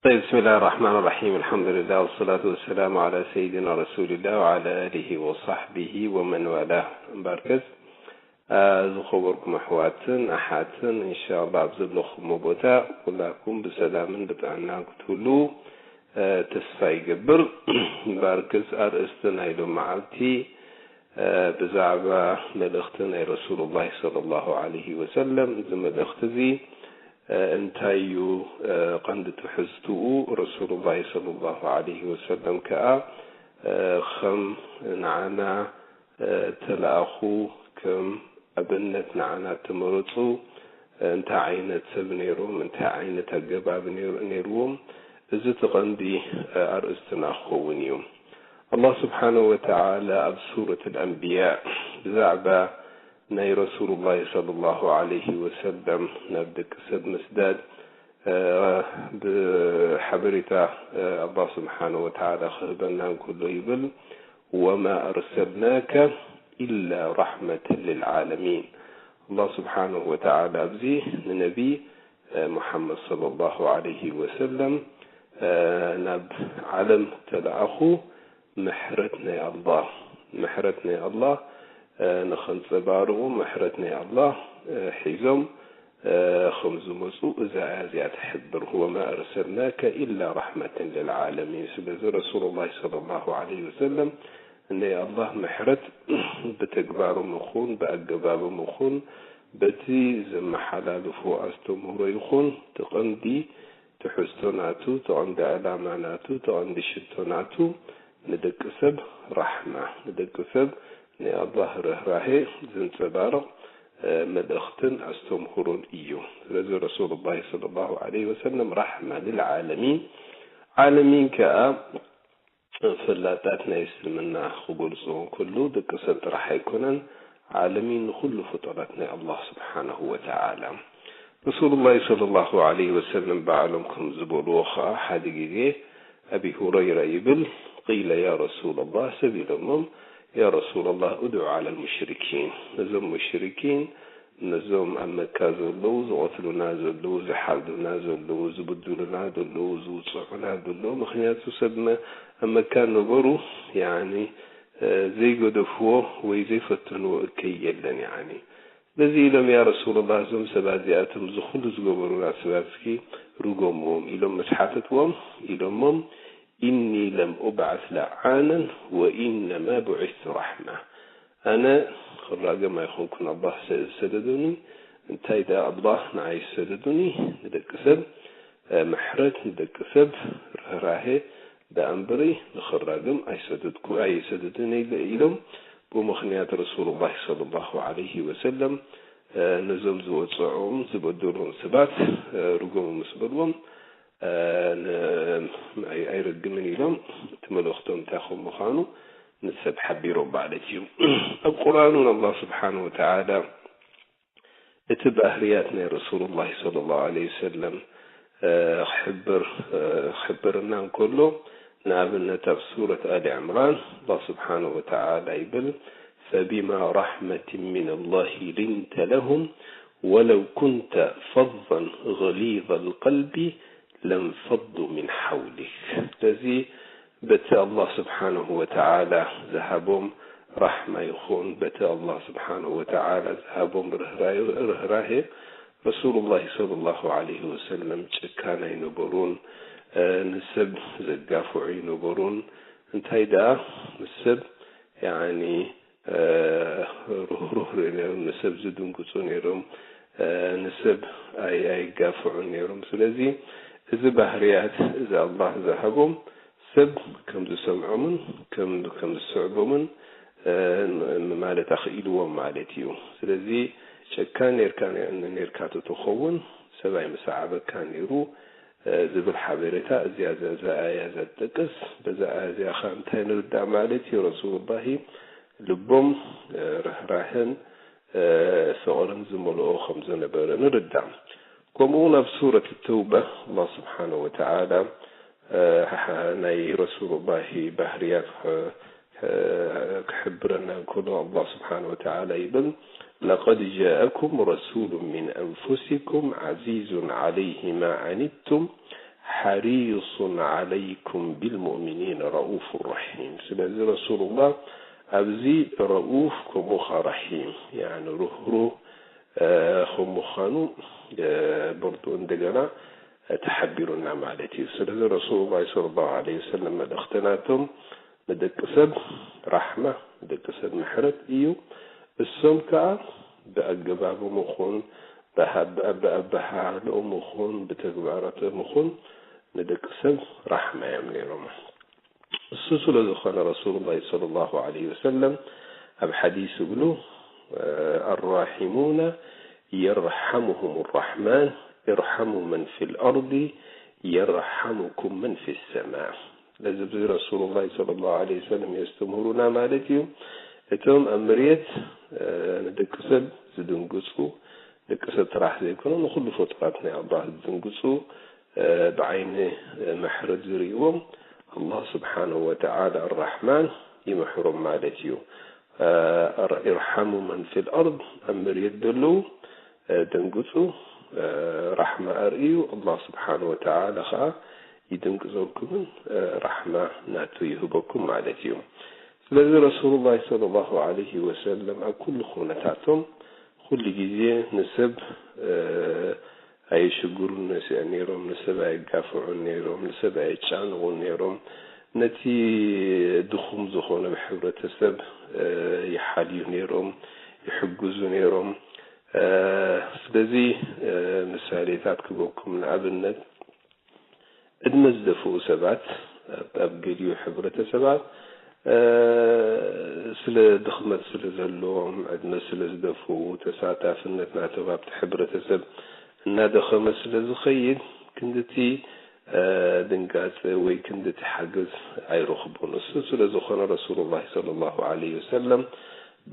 طيب، بسم الله الرحمن الرحيم. الحمد لله والصلاة والسلام على سيدنا رسول الله وعلى آله وصحبه ومن والاه. እምበርከስ፣ እ፣ ዝኸበርኩም ኣሕዋትን ኣሓትን፣ እንሻላ ኣብ ዘለኹሞ ቦታ ኩላኩም ብሰላምን ብጥዕናን ክትህሉ፣ እ፣ ተስፋ ይገብር። እምበርከስ ኣርእስቲ ናይ ሎም መዓልቲ፣ እ፣ ብዛዕባ መልእኽቲ ናይ ረሱሉላህ ሰለላሁ ዐለይሂ ወሰለም፣ እዚ መልእኽቲ እዚ፣ እ፣ እንታይ እዩ፣ እ፣ ቀንዲ ትሕዝትኡ? ረሱሉላህ ሰለላሁ ዐለይሂ ወሰለም ከኣ፣ እ፣ ከም ንዓና፣ እ፣ ተለኣኹ፣ ከም ኣብነት ንዓና እተመረጹ፣ እ፣ እንታይ ዓይነት ሰብ ነይሮም፣ እንታይ ዓይነት ኣገባብ ነይሩ-፣ ነይርዎም፣ እዚ እቲ ቀንዲ፣ እ፣ ኣርእስትና ክኸውን እዩ። ኣላህ ስብሓነሁ ወተዓላ ኣብ ሱረት ኣልኣንብያ ብዛዕባ ናይ ረሱሉላህ ሰለላሁ ዐለይሂ ወሰለም ናብ ደቂ ሰብ ምስዳድ፣ እ፣ ብሓበሬታ፣ እ፣ ኣላህ ስብሓነሁ ወተዓላ ክህበና እንከሎ ይብል፣ "ወማ ኣርሰልናከ ኢላ ራሕመተን ልልዓለሚን።" ኣላህ ስብሓነሁ ወተዓላ ኣብዚ ንነቢ፣ እ፣ ሙሓመድ ሰለላሁ ዐለይሂ ወሰለም፣ እ፣ ናብ ዓለም ተለኣኹ፣ ምሕረት ናይ ኣላህ፣ ምሕረት ናይ ኣላህ፣ እ፣ ንኸንጸባርቑ፣ ምሕረት ናይ ኣላህ፣ እ፣ ሒዞም፣ እ፣ ከም ዝመጹ እዛ ኣያ እዚኣ ትሕብር። "ወማ ኣርሰልናከ ኢላ ራሕመተን ልልዓለሚን።" ስለዚ ረሱሉላህ ሰለላሁ ዐለይሂ ወሰለም ናይ ኣላህ ምሕረት ብተግባሮም ይኹን ብኣገባቦም ይኹን በቲ ዘመሓላልፎ ኣስተምህሮ ይኹን እቲ ቀንዲ ትሕዝቶ ናቱ፣ እቲ ቀንዲ ዕላማ ናቱ፣ እቲ ቀንዲ ሽቶ ናቱ ንደቂ ሰብ ራሕማ፣ ንደቂ ሰብ ናይ ኣላህ ርህራሄ ዘንጸባርቕ፣ እ፣ መልእኽትን ኣስተምህሮን እዩ። ስለዚ ረሱሉላህ ሰለላሁ ዐለይሂ ወሰለም ራሕማ ልልዓለሚን፣ ዓለሚን ከኣ ፈላጣት ናይ እስልምና ክገልጽዎ እንከሎ ደቂ ሰብ ጥራሕ ኣይኮነን፣ ዓለሚን ንኹሉ ፍጡራት ናይ ኣላህ ስብሓነሁ ወተዓላ። ረሱሉላህ ሰለላሁ ዐለይሂ ወሰለም ባዕሎም ከም ዝበልዎ ኸዓ ሓደ ግዜ ኣቢ ሁረይራ ይብል፣ ቂለ ያ ረሱለላህ፣ ሰብ ኢሎሞም፣ ያ ረሱለላህ፣ ኡድዑ ዐለል ሙሽሪኪን፣ ነዞም ሙሽሪኪን ነዞም ኣብ መካ ዘለዉ ዝቐትሉና ዘለዉ፣ ዝሓርዱና ዘለዉ፣ ዝብድሉና ዘለዉ፣ ዝውጽዑና ዘለዉ፣ ምኽንያቱ ሰብ መ-፣ ኣብ መካ ነበሩ፣ ያኒ፣ እ፣ ዘይገደፍዎ ወይ ዘይፈተንዎ እከይ የለን፣ ያኒ። በዚ ኢሎም፣ "ያ ረሱላላህ፣ እዞም ሰባት እዚኣቶም እዚ ኩሉ ዝገበሩና ሰባት እስኪ ርገምዎም" ኢሎም ምስ ሓተትዎም፣ ኢሎሞም፣ "ኢኒ ለም ኡብዓስ ለዓነን ወኢነማ ቡዒስቱ ራሕማ።" ኣነ ክራገም ኣይኮንኩን ኣላህ ሰ-፣ ዝሰደዱኒ፣ እንታይ ደኣ ኣላህ ንዓይ ዝሰደዱኒ ንደቂ ሰብ፣ እ፣ ምሕረት፣ ንደቂ ሰብ ርህራሄ ደኣ እምበሪ ንኽራገም ኣይሰደድኩ-፣ ኣይሰደዱኒ ኢለ-፣ ኢሎም ብምኽንያት ረሱሉላህ ሰለላሁ ዐለይሂ ወሰለም፣ እ፣ ነዞም ዝወጽዖም ዝበደሎም ሰባት፣ እ፣ ርገሙ ምስ በልዎም፣ እ፣ ን-፣ ኣይ-፣ ኣይረግምን ኢሎም እቲ መልእኽቶም እንታይ ከም ምዃኑ ንሰብ ሓቢሮም ማለት እዩ። ኣብ ቁርኣን እውን ኣላህ ስብሓነሁ ወተዓላ እቲ ባህርያት ናይ ረሱሉላህ ሰለላሁ ዐለይሂ ወሰለም፣ እ፣ ክሕብር፣ እ፣ ክሕብርና እንከሎ፣ ንኣብነት ኣብ ሱረት ኣሊ ዕምራን ኣላህ ስብሓነሁ ወተዓላ ይብል፣ "ፈቢማ ራሕመቲን ሚነላሂ ሊንተ ለሁም ወለው ኩንተ ፈዘን ገሊዘል ቀልቢ ለንፈዱ ሚን ሓውሊክ።" ስለዚ በቲ ኣላህ ስብሓነሁ ወተዓላ ዝሃቦም ራሕማ ይኹን፣ በቲ ኣላህ ስብሓነሁ ወተዓላ ዝሃቦም ርህራሄ፣ ርህራሄ፣ ረሱሉላህ ሰለላሁ ዐለይሂ ወሰለም ጨካን ኣይነበሩን፣ እ፣ ንሰብ ዘጋፍዑ ኣይነበሩን። እንታይ ደኣ ንሰብ፣ ያኒ፣ እ፣ ርህሩህ ነይሮም፣ ንሰብ ዝድንግጹ ነይሮም፣ እ፣ ንሰብ ኣይ-፣ ኣይጋፍዑን ነይሮም። ስለዚ እዚ ባህርያት እዚ ኣላህ ዝሃቦም ሰብ ከም ዝሰምዖምን ከም፣ ከም ዝስዕቦምን፣ እ፣ ን-፣ ንማለት ኣኽኢልዎም ማለት እዩ። ስለዚ ጨካን ኔርካ፣ ኔርካ ተትኸውን ሰብ ኣይምሰዓበካ ነይሩ፣ እ፣ ዝብል ሓበሬታ እዚኣ ዘ-፣ እዛ ኣያ እዛ ትጠቅስ። በዛ ኣያ እዚኣ ኸ እንታይ ንርዳእ ማለት እዩ? ረሱሉላሂ ልቦም፣ እ፣ ርህራህን፣ እ፣ ፍቕርን ዝመልኦ ከም ዝነበረ ንርዳእ። ከምኡ እውን ኣብ ሱረት ተውባ ኣላህ ስብሓነሁ ወተዓላ፣ እ፣ ሓ-፣ ናይ ረሱሉላሂ ባህርያት፣ እ፣ እ፣ ክሕብረና እንከሎ ኣላህ ስብሓነሁ ወተዓላ ይብል፣ "ለቀድ ጃአኩም ረሱሉን ሚን ኣንፉሲኩም ዓዚዙን ዓለይሂ ማ ዓኒቱም ሓሪሱን ዓለይኩም ቢልሙእሚኒን ረኡፍ ረሒም። ስለዚ ረሱሉላህ ኣብዚ ረኡፍ ከምኡ ኸዓ ረሒም፣ ያኒ ርህሩህ፣ እ፣ ከም ምዃኑ፣ እ፣ በርዱ እንደገና ተሓቢሩና ማለት እዩ። ስለዚ ረሱሉላህ ሰለላሁ ዐለይሂ ወሰለም መልእኽቲ ናቶም ንደቂ ሰብ ራሕማ፣ ንደቂ ሰብ ምሕረት እዩ። እሶም ከኣ ብኣገባቦም ይኹን፣ ብሃ-፣ ብኣበሃህልኦም ይኹን፣ ብተግባራቶም ይኹን ንደቂ ሰብ ራሕማ እዮም ነይሮም። እሱ ስለ ዝኾነ ረሱሉላህ ሰለላሁ ዐለይሂ ወሰለም ኣብ ሓዲስ ይብሉ፣ ኣራሒሙነ የርሓሙሁም ራሕማን፣ እርሓሙ መን ፊል ኣርዲ የርሓሙኩም መን ፊ ሰማ። ስለዚ እዚ ረሱሉላህ ሰለላሁ ዐለይሂ ወሰለም የስተምህሩና ማለት እዩ። እቶም ኣብ መሬት፣ እ፣ ንደቂ ሰብ ዝድንግጹ፣ ደቂ ሰብ ጥራሕ ዘይኮኑ ንኹሉ ፍጡራት ናይ ኣላህ ዝድንግጹ፣ እ፣ ብዓይኒ፣ እ፣ ምሕረት ዝርእይዎም ኣላህ ስብሓነሁ ወተዓላ ኣራሕማን ይምሕሮም ማለት እዩ። እ፣ እር-፣ ኢርሓሙ መን ፊል ኣርድ፣ ኣብ መሬት ዘለዉ፣ እ፣ ደንግጹ፣ እ፣ ራሕማ ኣርእዩ፣ ኣላህ ስብሓነሁ ወተዓላ ኸዓ ይድንግጸልኩምን፣ እ፣ ራሕማ ናቱ ይህበኩም ማለት እዩ። ስለዚ ረሱሉላህ ሰለላሁ ዐለይሂ ወሰለም ኣብ ኩሉ ኩነታቶም ኩሉ ግዜ ንሰብ፣ እ፣ ኣየሽግሩን ነስ-፣ ነይሮም፣ ንሰብ ኣየጋፍዑን ነይሮም፣ ንሰብ ኣየጫንቑን ነይሮም። ነቲ ድኹም ዝኾነ ኣብ ሕብረተሰብ፣ እ፣ ይሓልዩ ነይሮም፣ ይሕግዙ ነይሮም። እ፣ ስለዚ፣ እ፣ ምሳሌታት ክበኩም፣ ንኣብነት፣ ዕድመ ዝደፍኡ ሰባት ኣብ፣ ኣብ ገሊኡ ሕብረተሰባት፣ እ፣ ስለ ድኽመት ስለ ዘለዎም፣ ዕድመ ስለ ዝደፍኡ፣ ተሳታፍነት ናቶም ኣብቲ ሕብረተሰብ እናደኸመ ስለ ዝኸይድ፣ ክንድቲ፣ እ፣ ድንጋጸ ወይ ክንድቲ ሓገዝ ኣይረኽቡን። እሱ ስለ ዝኾነ ረሱሉላህ ሰለላሁ ዐለይሂ ወሰለም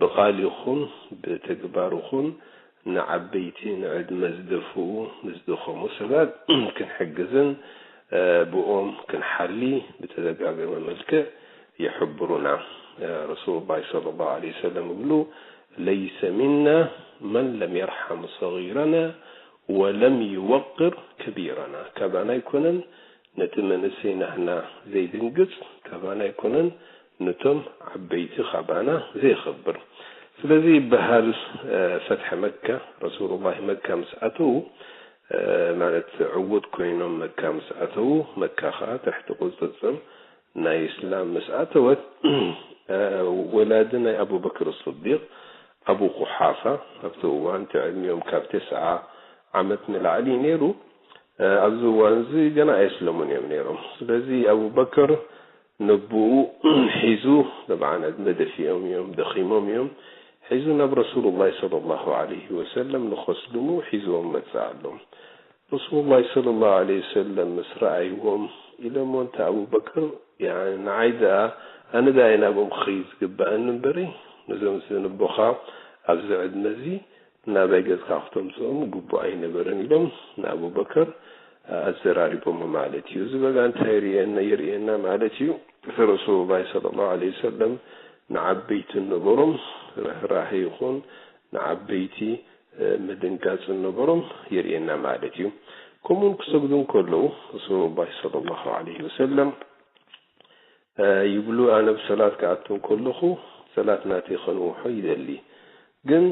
ብቓል ይኹን ብተግባር ይኹን ንዓበይቲ፣ ንዕድመ ዝደፍኡ፣ ንዝደኸሙ ሰባት ክንሕግዝን፣ እ፣ ብኦም ክንሓሊ ብተደጋገመ መልክዕ ይሕብሩና። እ፣ ረሱሉላህ ሰለላሁ ዐለይሂ ወሰለም ይብሉ፣ "ለይሰ ሚና መን ለም የርሐም ሰጊረና ወለም ይወቅር ከቢረና።" ካባና ኣይኮነን ነቲ መንእሰይ ናህና ዘይድንግጽ፣ ካባና ኣይኮነን ነቶም ዓበይቲ ካባና ዘየኸብር። ስለዚ ይበሃል፣ እ፣ ፈትሒ መካ፣ ረሱሉላህ መካ ምስ ኣተዉ፣ እ፣ ማለት ዕዉት ኮይኖም መካ ምስ ኣተዉ፣ መካ ኸዓ ትሕቲ ቁጽጽር ናይ እስላም ምስ ኣተወት፣ እ፣ ወላዲ ናይ ኣቡበክር ስዲቅ፣ ኣቡ ቁሓፋ፣ ኣብቲ እዋን እቲ ዕድሚኦም ካብ ተስዓ ዓመት ንላዕሊ እዩ ነይሩ። እ፣ ኣብዚ እዋን እዚ ገና ኣየስለሙን እዮም ነይሮም። ስለዚ ኣቡበክር ነቦኡ ሒዙ፣ ጠብዓን ዕድመ ደፊኦም እዮም፣ ደኺሞም እዮም፣ ሒዙ ናብ ረሱሉላህ ሰለላሁ ዐለይሂ ወሰለም ንኸስልሙ ሒዝዎም መጽእ ኣሎ። ረሱሉላህ ሰለላሁ ዐለይሂ ወሰለም ምስ ረኣይዎም ኢሎሞ፣ "እንተ ኣቡበክር፣ ያኒ ንዓይ ደኣ፣ ኣነ ደኣ እየ ናብኦም ክኸይድ ዝግበኣኒ እምበሪ፣ ነዞም ነቦኻ ኣብዚ ዕድመ እዚ ናባይ ገጽካ ክተምጽኦም ግቡእ ኣይነበረን" ኢሎም ንኣቡበከር ኣዘራሪቦሞ ማለት እዩ። እዚ በጋ እንታይ የርእየና፣ የርእየና ማለት እዩ? እቲ ረሱሉላህ ሰለላሁ ዐለይሂ ወሰለም ንዓበይቲ ነበሮም ርህራሄ ይኹን ንዓበይቲ፣ እ፣ ምድንጋጽ ነበሮም የርእየና ማለት እዩ። ከምኡውን ክሰግዱ እንከለዉ ረሱሉላህ ሰለላሁ ዐለይሂ ወሰለም፣ እ፣ ይብሉ፣ "ኣነ ኣብ ሰላት ክኣቱ እንከለኹ ሰላት ናተይ ከንውሖ ይደሊ፣ ግን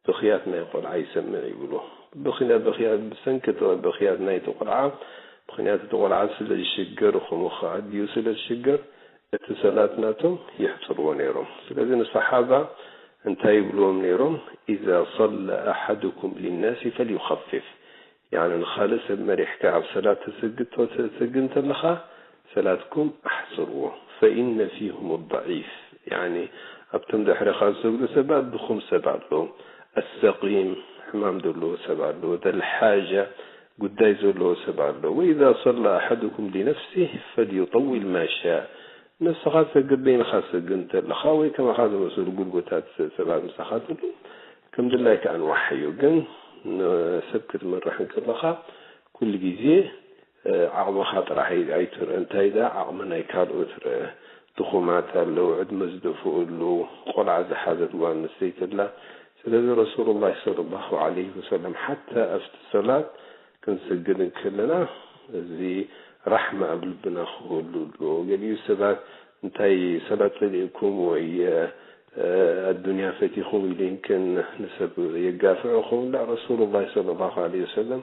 ብኽያት ናይ ቆልዓ ይሰምዕ" ይብሉ። ብኽያ-፣ ብኽያ-፣ ብሰንኪ እቲ ብኽያት ናይቲ ቆልዓ፣ ምኽንያቱ እቲ ቆልዓ ስለ ዝሽገር፣ ከምኡ ኸዓ ኣዲኡ ስለ ዝሽገር፣ እቲ ሰላት ናቶም የሕጽርዎ ነይሮም። ስለዚ ንሰሓባ እንታይ ይብልዎም ነይሮም? "ኢዛ ሰላ ኣሓዱኩም ሊናሲ ፈልዩኸፍፍ።" ያኒ ንኻልእ ሰብ መሪሕካ ኣብ ሰላት ተሰግድ፣ ተሰግድ እንተለኻ ሰላትኩም ኣሕጽርዎ። ፈኢነ ፊሁም ضዒፍ፣ ያኒ ኣብቶም ድሕርኻ ዝሰግዱ ሰባት ድኹም ሰብ ኣሎ፣ ኣሰቂም፣ ሕማም ዘለዎ ሰብ ኣሎ፣ ዘልሓጃ፣ ጉዳይ ዘለዎ ሰብ ኣሎ። ወኢዛ ሰላ ኣሓዱኩም ሊነፍሲህ ፈልዩጠዊል ማ ሻእ። ንስኻ ትሰግድ፣ በይንኻ ትሰግድ እንተለኻ ወይ ከማኻ ዝመሰሉ ጉልበታት ሰባት ምሳኻ ተሎ፣ ከም ድላይካ ኣንዋሓዮ። ግን ንሰብ ክትመርሕ እንከለኻ ኩሉ ግዜ፣ እ፣ ዓቕምኻ ጥራሕ ኣይ-፣ ኣይትርእ። እንታይ ደኣ ዓቕሚ ናይ ካልኦት ርእ። ድኹማት ኣለዉ፣ ዕድመ ዝደፍኡ ኣለዉ፣ ቆልዓ ዝሓዘት ጓል ኣንስተይቲ ኣላ። ስለዚ ረሱሉላህ ሰለላሁ ዐለይሂ ወሰለም ሓታ ኣብቲ ሰላት ክንስግድ እንከለና፣ እዚ ራሕማ ኣብ ልብና ክህሉ ኣለዎ። ገሊኡ ሰባት እንታይ ሰላት ጸሊእኩም ወይ፣ እ፣ ኣዱንያ ፈቲኹም ኢሉ ይምክን ንሰብ የጋፍዕ ይኸውን። ላ፣ ረሱሉላህ ሰለላሁ ዐለይሂ ወሰለም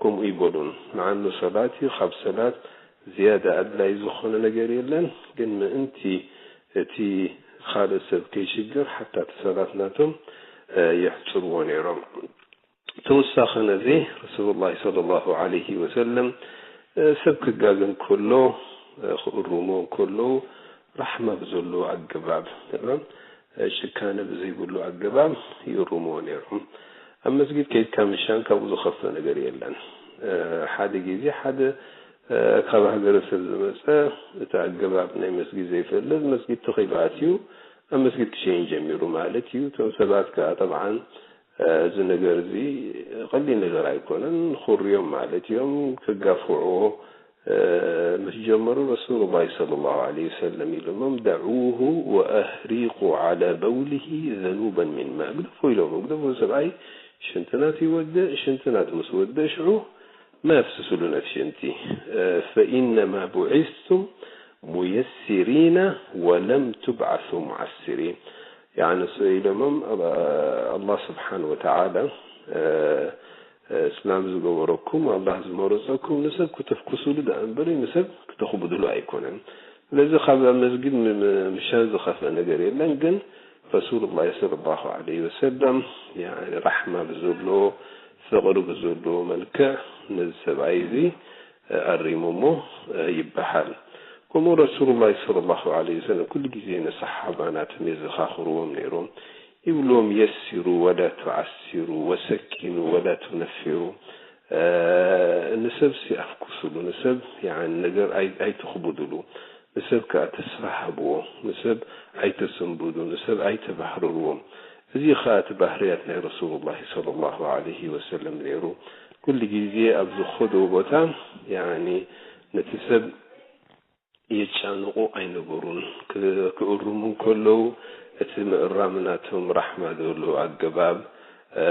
ከምኡ ይበሉን። መዓኑ ሰላት እዩ፣ ካብ ሰላት ዝያዳ ኣድላይ ዝኾነ ነገር የለን። ግን ምእንቲ እቲ ካልእ ሰብ ከይሽገር ሓታ እቲ ሰላት ናቶም፣ እ፣ የሕጽርዎ ነይሮም። ተወሳኺ ነዚ ረሱሉላህ ሰለላሁ ዐለይሂ ወሰለም፣ እ፣ ሰብ ክጋገ እንከሎ፣ እ፣ ክእርሞ እንከሎ ራሕማ ብዘለዎ ኣገባብ፣ እ፣ ጭካነ ብዘይብሉ ኣገባብ ይእርምዎ ነይሮም። ኣብ መስጊድ ከይድካ ምሻን ካብኡ ዝኸፍእ ነገር የለን። እ፣ ሓደ ግዜ ሓደ፣ እ፣ ካብ ሃገረሰብ ዝመጸ፣ እቲ ኣገባብ ናይ መስጊድ ዘይፈልጥ፣ መስጊድ ተኺሉ ኣትዩ ኣብ መስጊድ ክሸይን ጀሚሩ ማለት እዩ። እቶም ሰባት ከኣ ጠብዓን፣ እ፣ እዚ ነገር እዚ ቀሊል ነገር ኣይኮነን። ክርዮም ማለት እዮም፣ ክጋፍዕዎ፣ እ፣ ምስ ጀመሩ ረሱሉላህ ሰለላሁ ዐለይሂ ወሰለም ኢሎሞም፣ "ደዑሁ ወአህሪቁ ዐላ በውሊሂ ዘኑበን ሚን ማእ።" ግደፎ ኢሎም፣ ግደፎ ሰብኣይ፣ ሽንቲ ናቱ ይወድእ፣ ሽንቲ ናቱ ምስ ወድእ ሽዑ ማይ ኣፍስስሉ ነቲ ሽንቲ። እ፣ "ፈኢነማ ቡዒስቱም ሙየሲሪነ ወለም ቱብዓሱ ሙዓሲሪን።" ያዕኒ፣ ስ-፣ ኢሎሞም፣ እ፣ ኣላህ ስብሓን ወተዓላ፣ እ፣ እ፣ እስላም ዝገበረኩም፣ ኣላህ ዝመረጸኩም ንሰብ ክተፍኩሱሉ ደኣ እምበር ንሰብ ክተኽብዱሉ ኣይኮነን። ስለዚ ካብ ኣብ መስጊድ ም-፣ ም-፣ ምሻን ዝኸፍእ ነገር የለን። ግን ረሱሉላህ ሰለላሁ ዐለይሂ ወሰለም፣ ያኒ፣ ራሕማ ብዘሎ፣ ፍቕሪ ብዘሎ መልክዕ ነዚ ሰብኣይ እዚ፣ እ፣ ኣሪሞሞ፣ እ፣ ይበሃል። ከምኡ ረሱሉላህ ሰለላሁ ዐለይሂ ወሰለም ኩሉ ግዜ ንሰሓባ ናቶም የዘኻኽርዎም ነይሮም። ይብልዎም፣ "የሲሩ ወላ ቱዓሲሩ፣ ወሰኪኑ ወላ ቱነፊሩ።" እ፣ ንሰብሲ ኣፍኩሱሉ፣ ንሰብ፣ ያኒ፣ ነገር ኣይ-፣ ኣይትኽብዱሉ፣ ንሰብ ከኣ ተስፋ ሃብዎ፣ ንሰብ ኣይተሰንብዱ፣ ንሰብ ኣይተባህርርዎም። እዚ ኸኣ እቲ ባህርያት ናይ ረሱሉላህ ሰለላሁ ዐለይሂ ወሰለም ነይሩ። ኩሉ ግዜ ኣብ ዝኸድዎ ቦታ፣ ያኒ፣ ነቲ ሰብ የጫንቑ ኣይነበሩን። ክ-፣ ክእርሙ እንከለዉ፣ እቲ ምእራም ናቶም ራሕማ ዘሎ ኣገባብ፣ እ፣